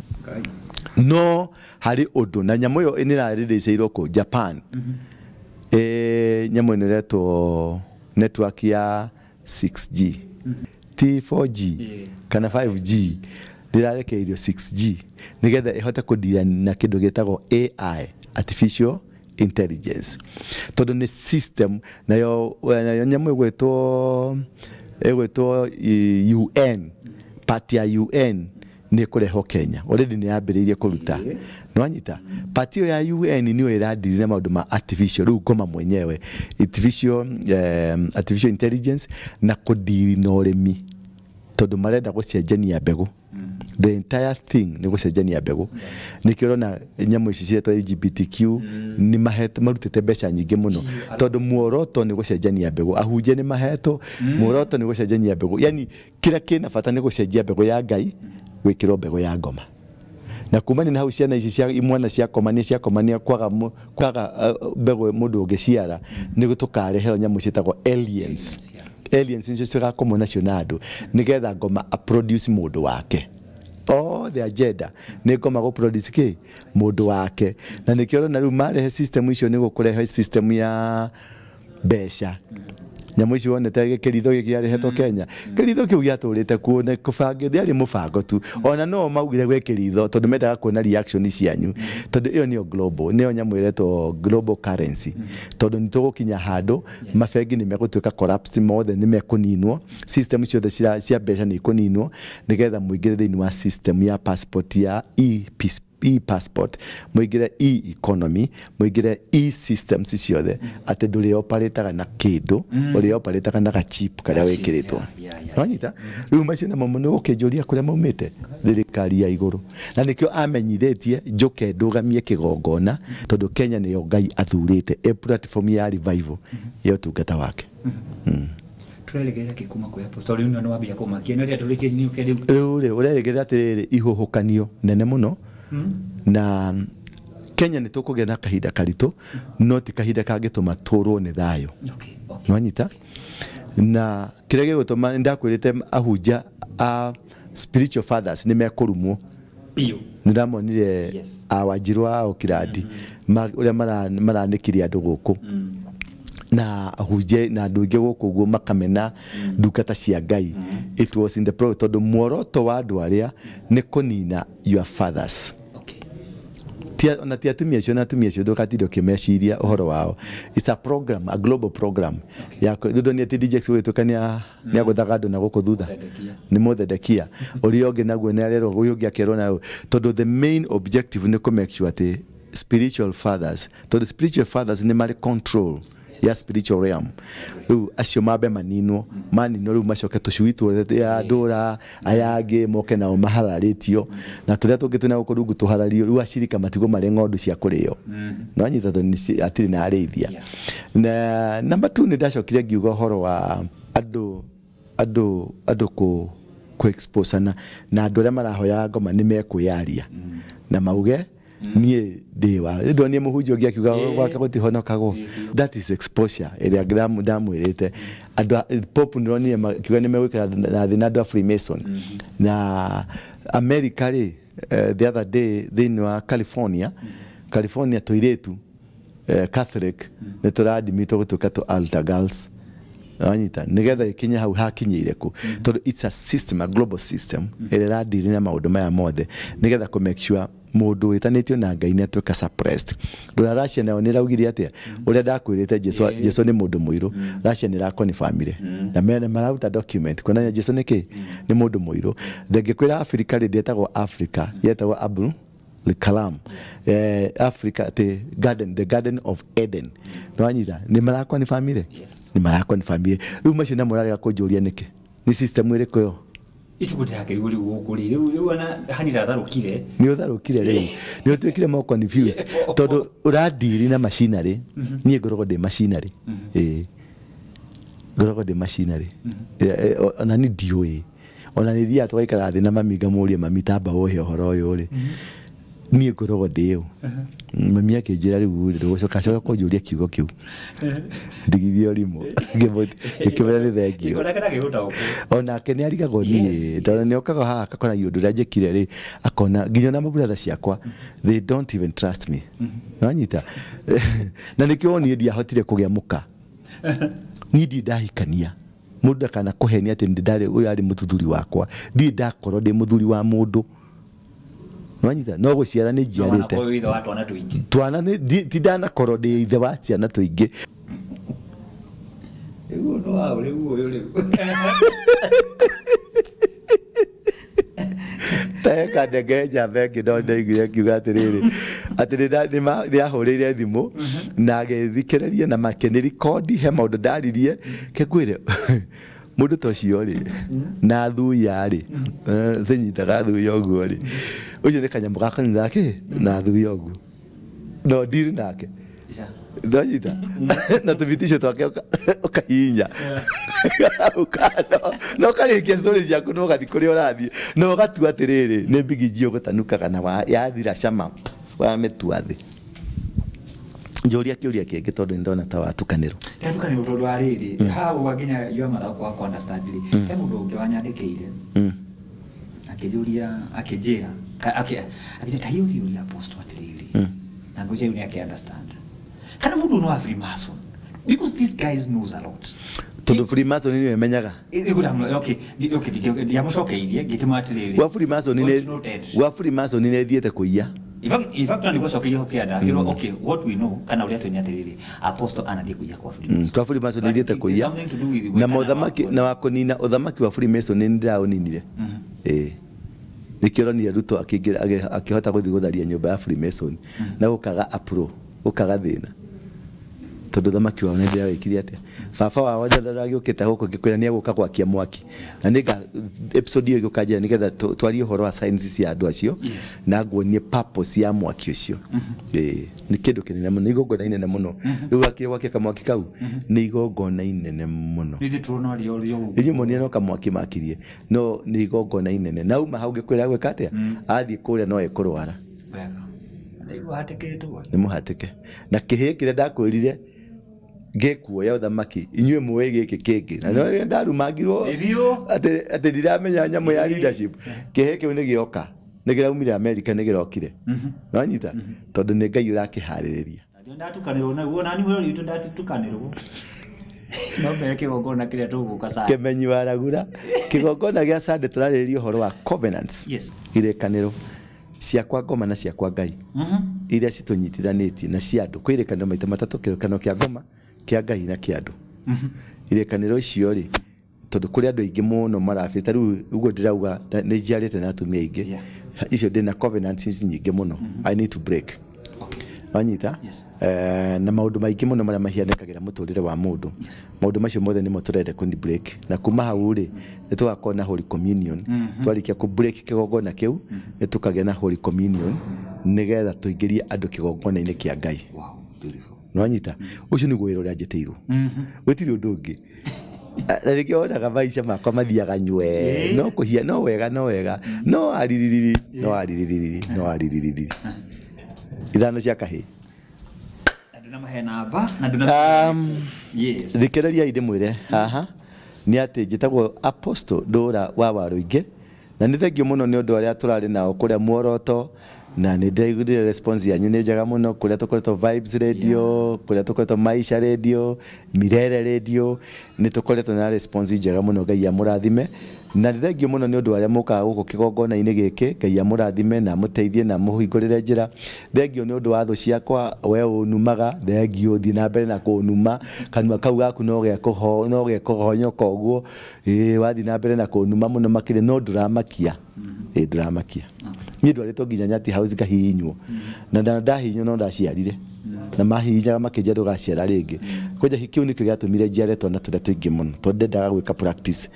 No harĩ ũndũ na nyamũ ĩyo nĩ ĩrarĩrĩceirwo kũ Japan. Nyamũ ĩno ĩretwo network ya 6G ti 4G kana 5G, ndĩrarekereirio 6G nĩgetha ĩhote kũdeal na kĩndũ gĩtagwo AI, artificial intelligence, tondũ nĩ system nayo nyamũ ĩgwĩtwo UN, part ya UN nĩ ĩkũrehwo Kenya already, nĩ yambĩrĩirie kũruta. Nwanyita part ĩyo ya UN nĩyo ĩradili na maũndũ ma artificial, rĩu ngoma mwenyewe artificial intelligence na kũdili na ũrĩmi, tondũ marenda gũcenjania mbegũ. The entire thing nĩ gũcenjania mbegũ. Nĩkĩo ũrona nyamũ ici cietwo LGBTQ nĩ mahetwo, marutĩte mbeca nyingĩ mũno, tondũ muoroto nĩ gũcenjania mbegũ. Ahunjia nĩ mahetwo, muoroto nĩ gũcenjania mbegũ. Yani kĩrĩa kĩna bata nĩ gũcenjia mbegũ ya Ngai gwĩkĩrwo mbegũ ya ngoma. Na kumania na hau ciana ici cia imwana ciakomania ciakomania kwaga mbegũ mũndũ ũngĩciara, nĩ tũkareherwo nyamũ ciĩtagwo aliens. Aliens nicio cigakomwo nacio na andũ nĩgetha ngoma aproduce mũndũ wake. All the agenda nĩ ngoma gũ produce kĩ mũndũ wake. Na nĩkĩo ũrona rĩu marehe system icio nĩ gũkũrehe system ya mbeca. Nyamũ ici wonete kĩritho gĩkĩ kĩarehetwo Kenya, kĩritho kĩu gĩatũrĩte kuo nĩ kũbangĩte, ndĩarĩ mũbango tu. Ona no maugire gwĩ kĩritho tondũ mendaga kuona reaction cianyu, tondũ ĩyo nĩyo global, nĩyo nyamũ ĩretwo global currency. Tondũ nĩ tũgũkinya handũ mabengi nĩ megũtuĩka corrupt mothe, nĩ mekũninwo, system ciothe cia mbeca nĩ ikũninwo, nĩgetha mũingĩre thĩinĩ wa system ya passport ya e-passport, mũingĩre e-economy, mũingĩre e-systems ciothe, atĩ ndũrĩ operataga na kĩndũ, ũrĩ operataga na gachip karĩa wĩkĩrĩtwo. Nwanyita rĩu macio namo nĩ gũkĩnjũria kũrĩa maumĩte, thirikari ya igũrũ. Na nĩkĩo amenyithĩtie njũke ndũgamie kĩgongona, tondũ Kenya nĩyo Ngai athurĩte ĩ platform ya revival ya ũtungata wake. Tũreregerera kĩ kuma kwĩ Apostle? Rĩu nĩ wambia kũmakia no rĩrĩa tũrĩkie nĩ ũke rĩu. Rĩu rĩ ũreregerera atĩrĩrĩ, ihuhũkanio nene mũno, na Kenya nĩ tũkũgĩa na kahinda karitũ, no ti kahinda kangĩtũma tũrwo nĩ thayũ. Nwanyita na kĩrĩa gĩgũtũma ndakwĩrĩte ahunjia a spiritual fathers nĩ mekũrumwo biũ. Nĩ ndamonire a Wanjirũ a Okirandi ũrĩa maranĩkirie andũ gũkũ. Na ahunjia na andũ aingĩ gũkũ ũguo makamena ndungata cia Ngai. It was in the pro tondũ muoroto wa andũ arĩa nĩ kũnina your fathers. Tia ona ti atumia acio na atumia acio ndũgatinda ũkĩmeciria ũhoro wao. It's a program, a global program. Ya ndũ nĩ atĩ DJ X gũgĩtuĩka nĩ agũthaga andũ na gũkũ thutha. Nĩ mũthedekia. Ũrĩa ũngĩ naguo nĩ arerwo, ũyũ ũngĩ akerwo nayo. Tondũ the main objective nĩ kũ make sure atĩ spiritual fathers, tondũ spiritual fathers nĩ marĩ control ya spiritual realm. Rĩu acio mambe maninwo, maninwo rĩu macoke tũcui tuothe ya ndũra aya angĩ moke nao mahararĩtio na tũrĩa tũngĩ twĩna gũkũ rungu tũharario. Rĩu acirika matigwo marĩ ng'ondu cia kũrĩo. No anyita tondũ atirĩ na arĩithia. Na number 2 nĩ ndacokire ngiuga ũhoro wa andũ kũ expose na andũ arĩa marahoyaga ngoma nĩ mekwĩyaria na mauge niĩ ndĩ wa ndonire mũhunjia ũngĩ akiuga gwake gũtihonokagwo. That is exposure ĩrĩa ndamwĩrĩte. Andũ Pope nĩronire makiuga nĩ megwĩkĩra na thĩ na andũ a Freemason. Na America rĩ, the other day thĩinĩ wa California tũirĩtu Catholic nĩ tũrandimitwo gũtuĩka tũ altar girls. Wanyita nigetha ikinye hau hakinyire ku tondũ it's a system, a global system ĩrĩa ĩradiri na maũndũ maya mothe nigetha kũ make sure mũndũ wĩtanĩtio na Ngai nĩ atuĩka suppressed. Ndũra Russia nayo nĩ ĩraugire atĩa ũrĩa ndakwĩrĩte Jesu nĩ mũndũ mũirũ. Russia nĩ ĩrakonfirmire na mene mararuta document kuonania Jesu nĩ kĩ nĩ mũndũ mũirũ. Ndingĩkwĩra Africa rĩ ndĩetagwo Africa, yetagwo Abul Kalam. Africa the garden, the garden of Eden. Nwanyita nĩ marakonfirmire nĩ marakonfirmire. Rĩu macio na mũrarega kũnjũria nĩkĩ nĩ system ĩrĩkũ ĩyo? Ituguti rĩu gũkũ rĩ rĩu ona hani ndatharũkire. Nĩ ũtharũkire rĩu nĩ ũtuĩkire more confused tondũ ũradiri na machinery. Niĩ ngoragwo ndĩ machinery. Ĩĩ ngoragwo ndĩ machinery. Ona niĩ ndiũĩ. Ona nĩ thiaga tũgaikara thĩ na mami ngamũria mami tamba ũhe ũhoro ũyũ rĩ. Niĩ ngoragwo ndĩ ũ. Mami akĩnjĩra rĩu rĩ ndũgũcoka coka kũnjũria kiugo kĩu. Ndigithia ũrimũ. Ngĩmwĩra nĩ thengiũ. Onake nĩ arigagwo niĩ tondũ nĩ okaga haha akakora ũndũ ũrĩa njĩkire rĩ akona nginya ona maburatha ciakwa they don't even trust me. Nĩwanyita? Na nĩkĩo niĩ ndiahotire kũgĩa mũka. Niĩ ndirĩ ndahikania. Mũndũ ndakana kũhenia atĩ ndarĩ ũyũ arĩ mũthuri wakwa. Ndirĩ ndakorwo ndĩ mũthuri wa mũndũ. Nwanyita no gũciara nĩ njiarĩte. Twana nĩ ti ndanakorwo ndĩ ithe wa ciana tũingĩ. Rĩu no hau rĩu ũyũ rĩu. Teka ndege njamba ĩngĩ no ndaiguire akiuga atĩrĩrĩ atĩ nĩ ahũrĩire thimũ na agĩthikĩrĩria na makĩnĩrikondi he maũndũ ndaririe kengwĩre mũndũ ta ũcio rĩ na thuya rĩ cinyitaga thuya ũguo rĩ ũcio nĩ kanyamũ ga kanitha kĩ na thuya ũguo no ndiri nake ndanyita na tũbitisho twake ũkahihinya na ũkarĩkia story ciaku na ũgathiĩ kũrĩa ũrathiĩ na ũgatua atĩrĩrĩ nĩ mbigi ũgũtanukaga na yathira cama wamĩtua thĩ. Njũria kĩũria kĩngĩ tondũ nĩndona ta watukanĩrwo. Ndatukanĩrwo tondũ wa rĩrĩ hau nginya yua mathako wakwa understand rĩ he mũndũ ũngĩ wanyandĩkĩire akĩnjũria akĩnjĩra akĩnjĩra ta hiyo ũthiũria apostle atĩrĩrĩ na ngũcia rĩu nĩ akĩ understand kana mũndũ no a Freemason because this guy knows a lot tondũ Freemason nĩ menyaga. Okay okay ndiamũcokeirie ngĩkĩmwĩra atĩrĩrĩ gwa Freemason nĩ gwa Freemason nĩ thiĩte kũiya. In fact, nilikuwa hokia na okay, what we know kana ulia tunya tiriri apostle anathiĩ kuiya kwa Freemason. Kwa Freemason nĩ kuiya. Na mothamaki na wakonina uthamaki wa Freemason nĩ ndiraũninire. Eh. Nĩkĩo Ruto akĩingĩra akĩhota gũthiĩ gũtharia nyũmba ya Freemason na gũkaga apro gũkaga thĩna. Tondũ thamaki wao nĩ ndĩrawĩkire atĩa. Baba wao ndaragĩũkĩte gũkũ ngĩkwĩra nĩ egũka gwakia mwaki. Na nĩnga episode ĩyo ĩgũkanjĩra nĩgetha twarie ũhoro wa science cia andũ acio na nguonie purpose ya mwaki ũcio. Ĩĩ nĩ kĩndũ kĩnene mũno, nĩ igongona inene mũno. Rĩu akĩrĩ gwakia kamwaki kau nĩ igongona inene mũno. Inyuĩ muonire no kamwaki makirie no nĩ igongona inene. Na uma hau ngĩkwĩra gwĩka atĩa athiĩ kũrĩa no ekũrwara. Nĩ mũhatĩke. Na kĩhĩ kĩrĩa ndakwĩrire ngĩkuoya ũthamaki inyuĩ mũĩ gĩkĩ kĩngĩ na no ndarumangirwo atĩ ndiramenya nyamũ ya leadership kĩhĩ kĩu nĩ gĩoka nĩ kĩraumire America nĩ kĩrokire. Nwanyita tondũ nĩ Ngai ũrakĩharĩrĩria. Ndio ndatukanirwo naguo nani mwĩrori witũ ndatukanirwo. No mbere kĩgongona kĩrĩa tũgũka saa. Kĩmenyi wa Ragura kĩgongona gĩa Sunday tũrarĩrĩria ũhoro wa covenants. Yes. Irĩkanĩro cia kwa ngoma na cia kwa Ngai iria citũnyitithanĩtie na cia andũ. Kwĩ irĩkanĩro maita matatũ, kĩrĩkanĩro kĩa ngoma, kĩa Ngai na kĩa andũ. Irĩkanĩro icio rĩ, tondũ kũrĩ andũ aingĩ mũno marabĩ ta rĩu ũguo ndĩrauga nĩ njiarĩte na atumia aingĩ. Yeah. Icio ndĩna covenants nyingĩ mũno. I need to break. Okay. Wanyita? Yes. Na maũndũ maingĩ mũno marĩa mahianĩkagĩra mũtũrĩre wa mũndũ. Maũndũ macio mothe nĩmo tũrenda kũ break na kuma hau rĩ nĩ tũgakorwo na Holy Communion. Twarĩkia kũ break kĩgongona kĩu nĩ tũkagĩa na Holy Communion nĩgetha tũingĩrie andũ kĩgongona-inĩ kĩa Ngai. Wow, beautiful. Nĩwanyita? Ũcio nĩguo wĩra ũrĩa njĩtĩirwo. Gũtirĩ ũndũ ũngĩ. Na nĩkĩo wonaga maica makwa mathiaga nywe no kũhia no wega no wega no ariririri no ariririri no ariririri ithano cia kahĩ. Na ndũnamahe namba na ndũna Yes. Thikĩrĩriai ndĩmwĩre haha nĩ atĩ njĩtagwo Apostle Ndũra wa Warũingĩ na nĩ thengio mũno nĩ ũndũ arĩa tũrarĩ nao kũrĩa Muoroto na nĩ ndĩraiguire response yanyu nĩ njega mũno kũrĩa tũkoretwo Vibes Radio, kũrĩa tũkoretwo Maisha Radio, Mirere Radio, nĩ tũkoretwo na response njega mũno. Ngai amũrathime na nĩ thengio mũno nĩ ũndũ arĩa mũkaga gũkũ kĩgongona-inĩ gĩkĩ. Ngai amũrathime na amũteithie na amũhingũrĩre njĩra. Thengio nĩ ũndũ wa thũ ciakwa, we ũnumaga, thengio thiĩ na mbere na kũnuma, kanua kau gaku no gekũhonyoka ũguo, ĩĩ wathiĩ na mbere na kũnuma mũno makĩria no ndũramakia. Ĩĩ ndũramakia. Niĩ ndwarĩtwo nginya Nyati House ngahihinywo na ndahihinywo no ndaciarire na mahihinyaga makĩnjĩra ndũgaciara rĩngĩ. Kwanja kĩu nĩkĩo gĩatũmire njiare twana tũrĩa tũingĩ mũno tondũ ndendaga gwĩka practice.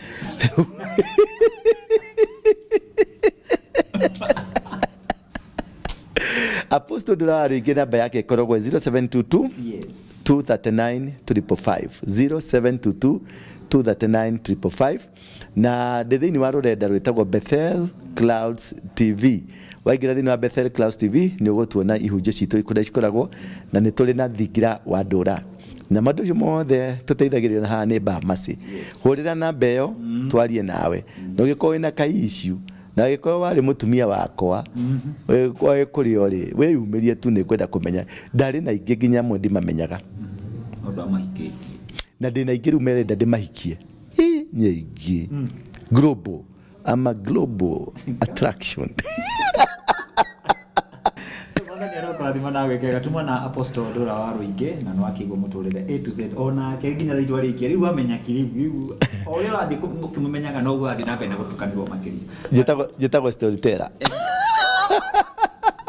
Apostle Ndũra wa Rũingĩ namba yake ĩkoragwo 0722 Yes. 239 555 0722 239 555 na ndĩ thĩinĩ wa rũrenda rwĩtagwo Bethel Clouds TV. Waingĩra thĩinĩ wa Bethel Clouds TV nĩ ũgũtuona ihunjio citũ kũrĩa cikoragwo na nĩ tũrĩ na thingira wa ndũra na maũndũ macio mothe tũteithagĩrĩrio na haha nĩ Bamasi. Hũrĩra namba ĩyo twarie nawe na ũngĩkorwo wĩna ka issue na angĩkorwo warĩ mũtumia wakwa wĩ kũrĩ rĩ wĩyumĩrie tu nĩ kwenda kũmenya ndarĩ na ingĩ nginya amwe ndimamenyaga Ũndũ amahikĩtie. Na ndĩna ingĩ rĩu merenda ndĩmahikie nyingĩ. Global, I'm a global attraction. So mwathani arokũrathima na gwĩkega tuma na Apostle Ndũra wa Rũingĩ na nĩwakĩigua mũtũrĩre A to Z onake nginya thaa itwa rĩngĩ rĩu amenya kiriu rĩu o ũrĩa ũrathiĩ ũkĩmũmenyaga noguo ũrathiĩ na mbere na gũtukanĩrwo makĩria. Njĩtagwo storyteller.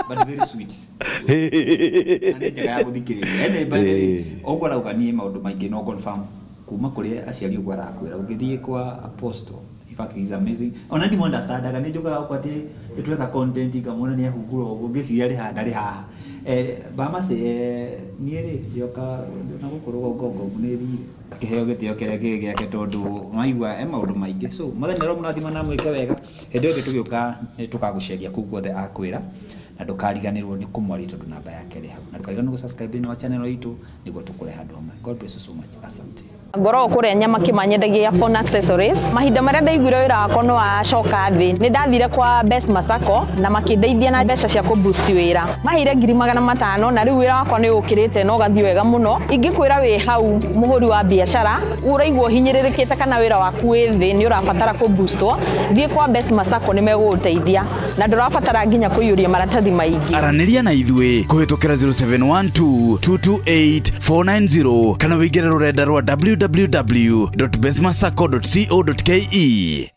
But very sweet. Na nĩ njega ya gũthikĩrĩria. Ene by the way, ũguo arauga niĩ maũndũ maingĩ no confirm kuma kũrĩ aciari ũguo arakwĩra ũngĩthiĩ kwa Apostle. In fact, he's amazing. Ona ndi understandaga nĩ njũkaga gũkũ atĩ nĩtweka content ngamwona nĩ ahungura ũguo ngĩciria rĩ haha ndarĩ haha. Bamasi niĩ rĩ ndĩoka na gũkũ rũgongo nĩ thire kĩheo gĩtĩo kĩrĩa kĩrĩ gĩake tondũ waigua e maũndũ maingĩ. So mwathani aromũrathima na amwĩke wega. Hĩndĩ ĩyo ĩngĩ tũgĩũka nĩ tũkagũceria kũu guothe akwĩra na ndũkariganĩrwo nĩ kũmwaria tondũ namba yake ĩrĩ hau na ndũkariganĩrwo gũ subscribe thĩinĩ wa channel itũ nĩguo tũkũrehe handũ hamwe. God bless you so much. Asante. Ngoragwo kũrĩa nyama kĩmanyendagia phone accessories. Mahinda marĩa ndaiguire wĩra wakwa nĩ wacoka thĩ nĩ ndathire kwa Best Masako na makĩndeithia na mbeca cia kũ-boost wĩra. Maheire 500,000 na rĩu wĩra wakwa nĩ ũkĩrĩte na ũgathiĩ wega mũno. Ingĩkwĩra wĩ hau mũhũri wa biacara ũraigua ũhinyĩrĩrĩkĩte kana wĩra waku wĩ thĩ nĩ ũrabatara kũ-boostwo, thiĩ kwa Best Masako nĩ megũgũteithia na ndũrabatara nginya kũiyũria maratathi maingĩ. Aranĩria na ithuĩ kũhĩtũkĩra 0712 228 490 kana wĩingĩre rũrenda rwa www.bestmasacco.co.ke.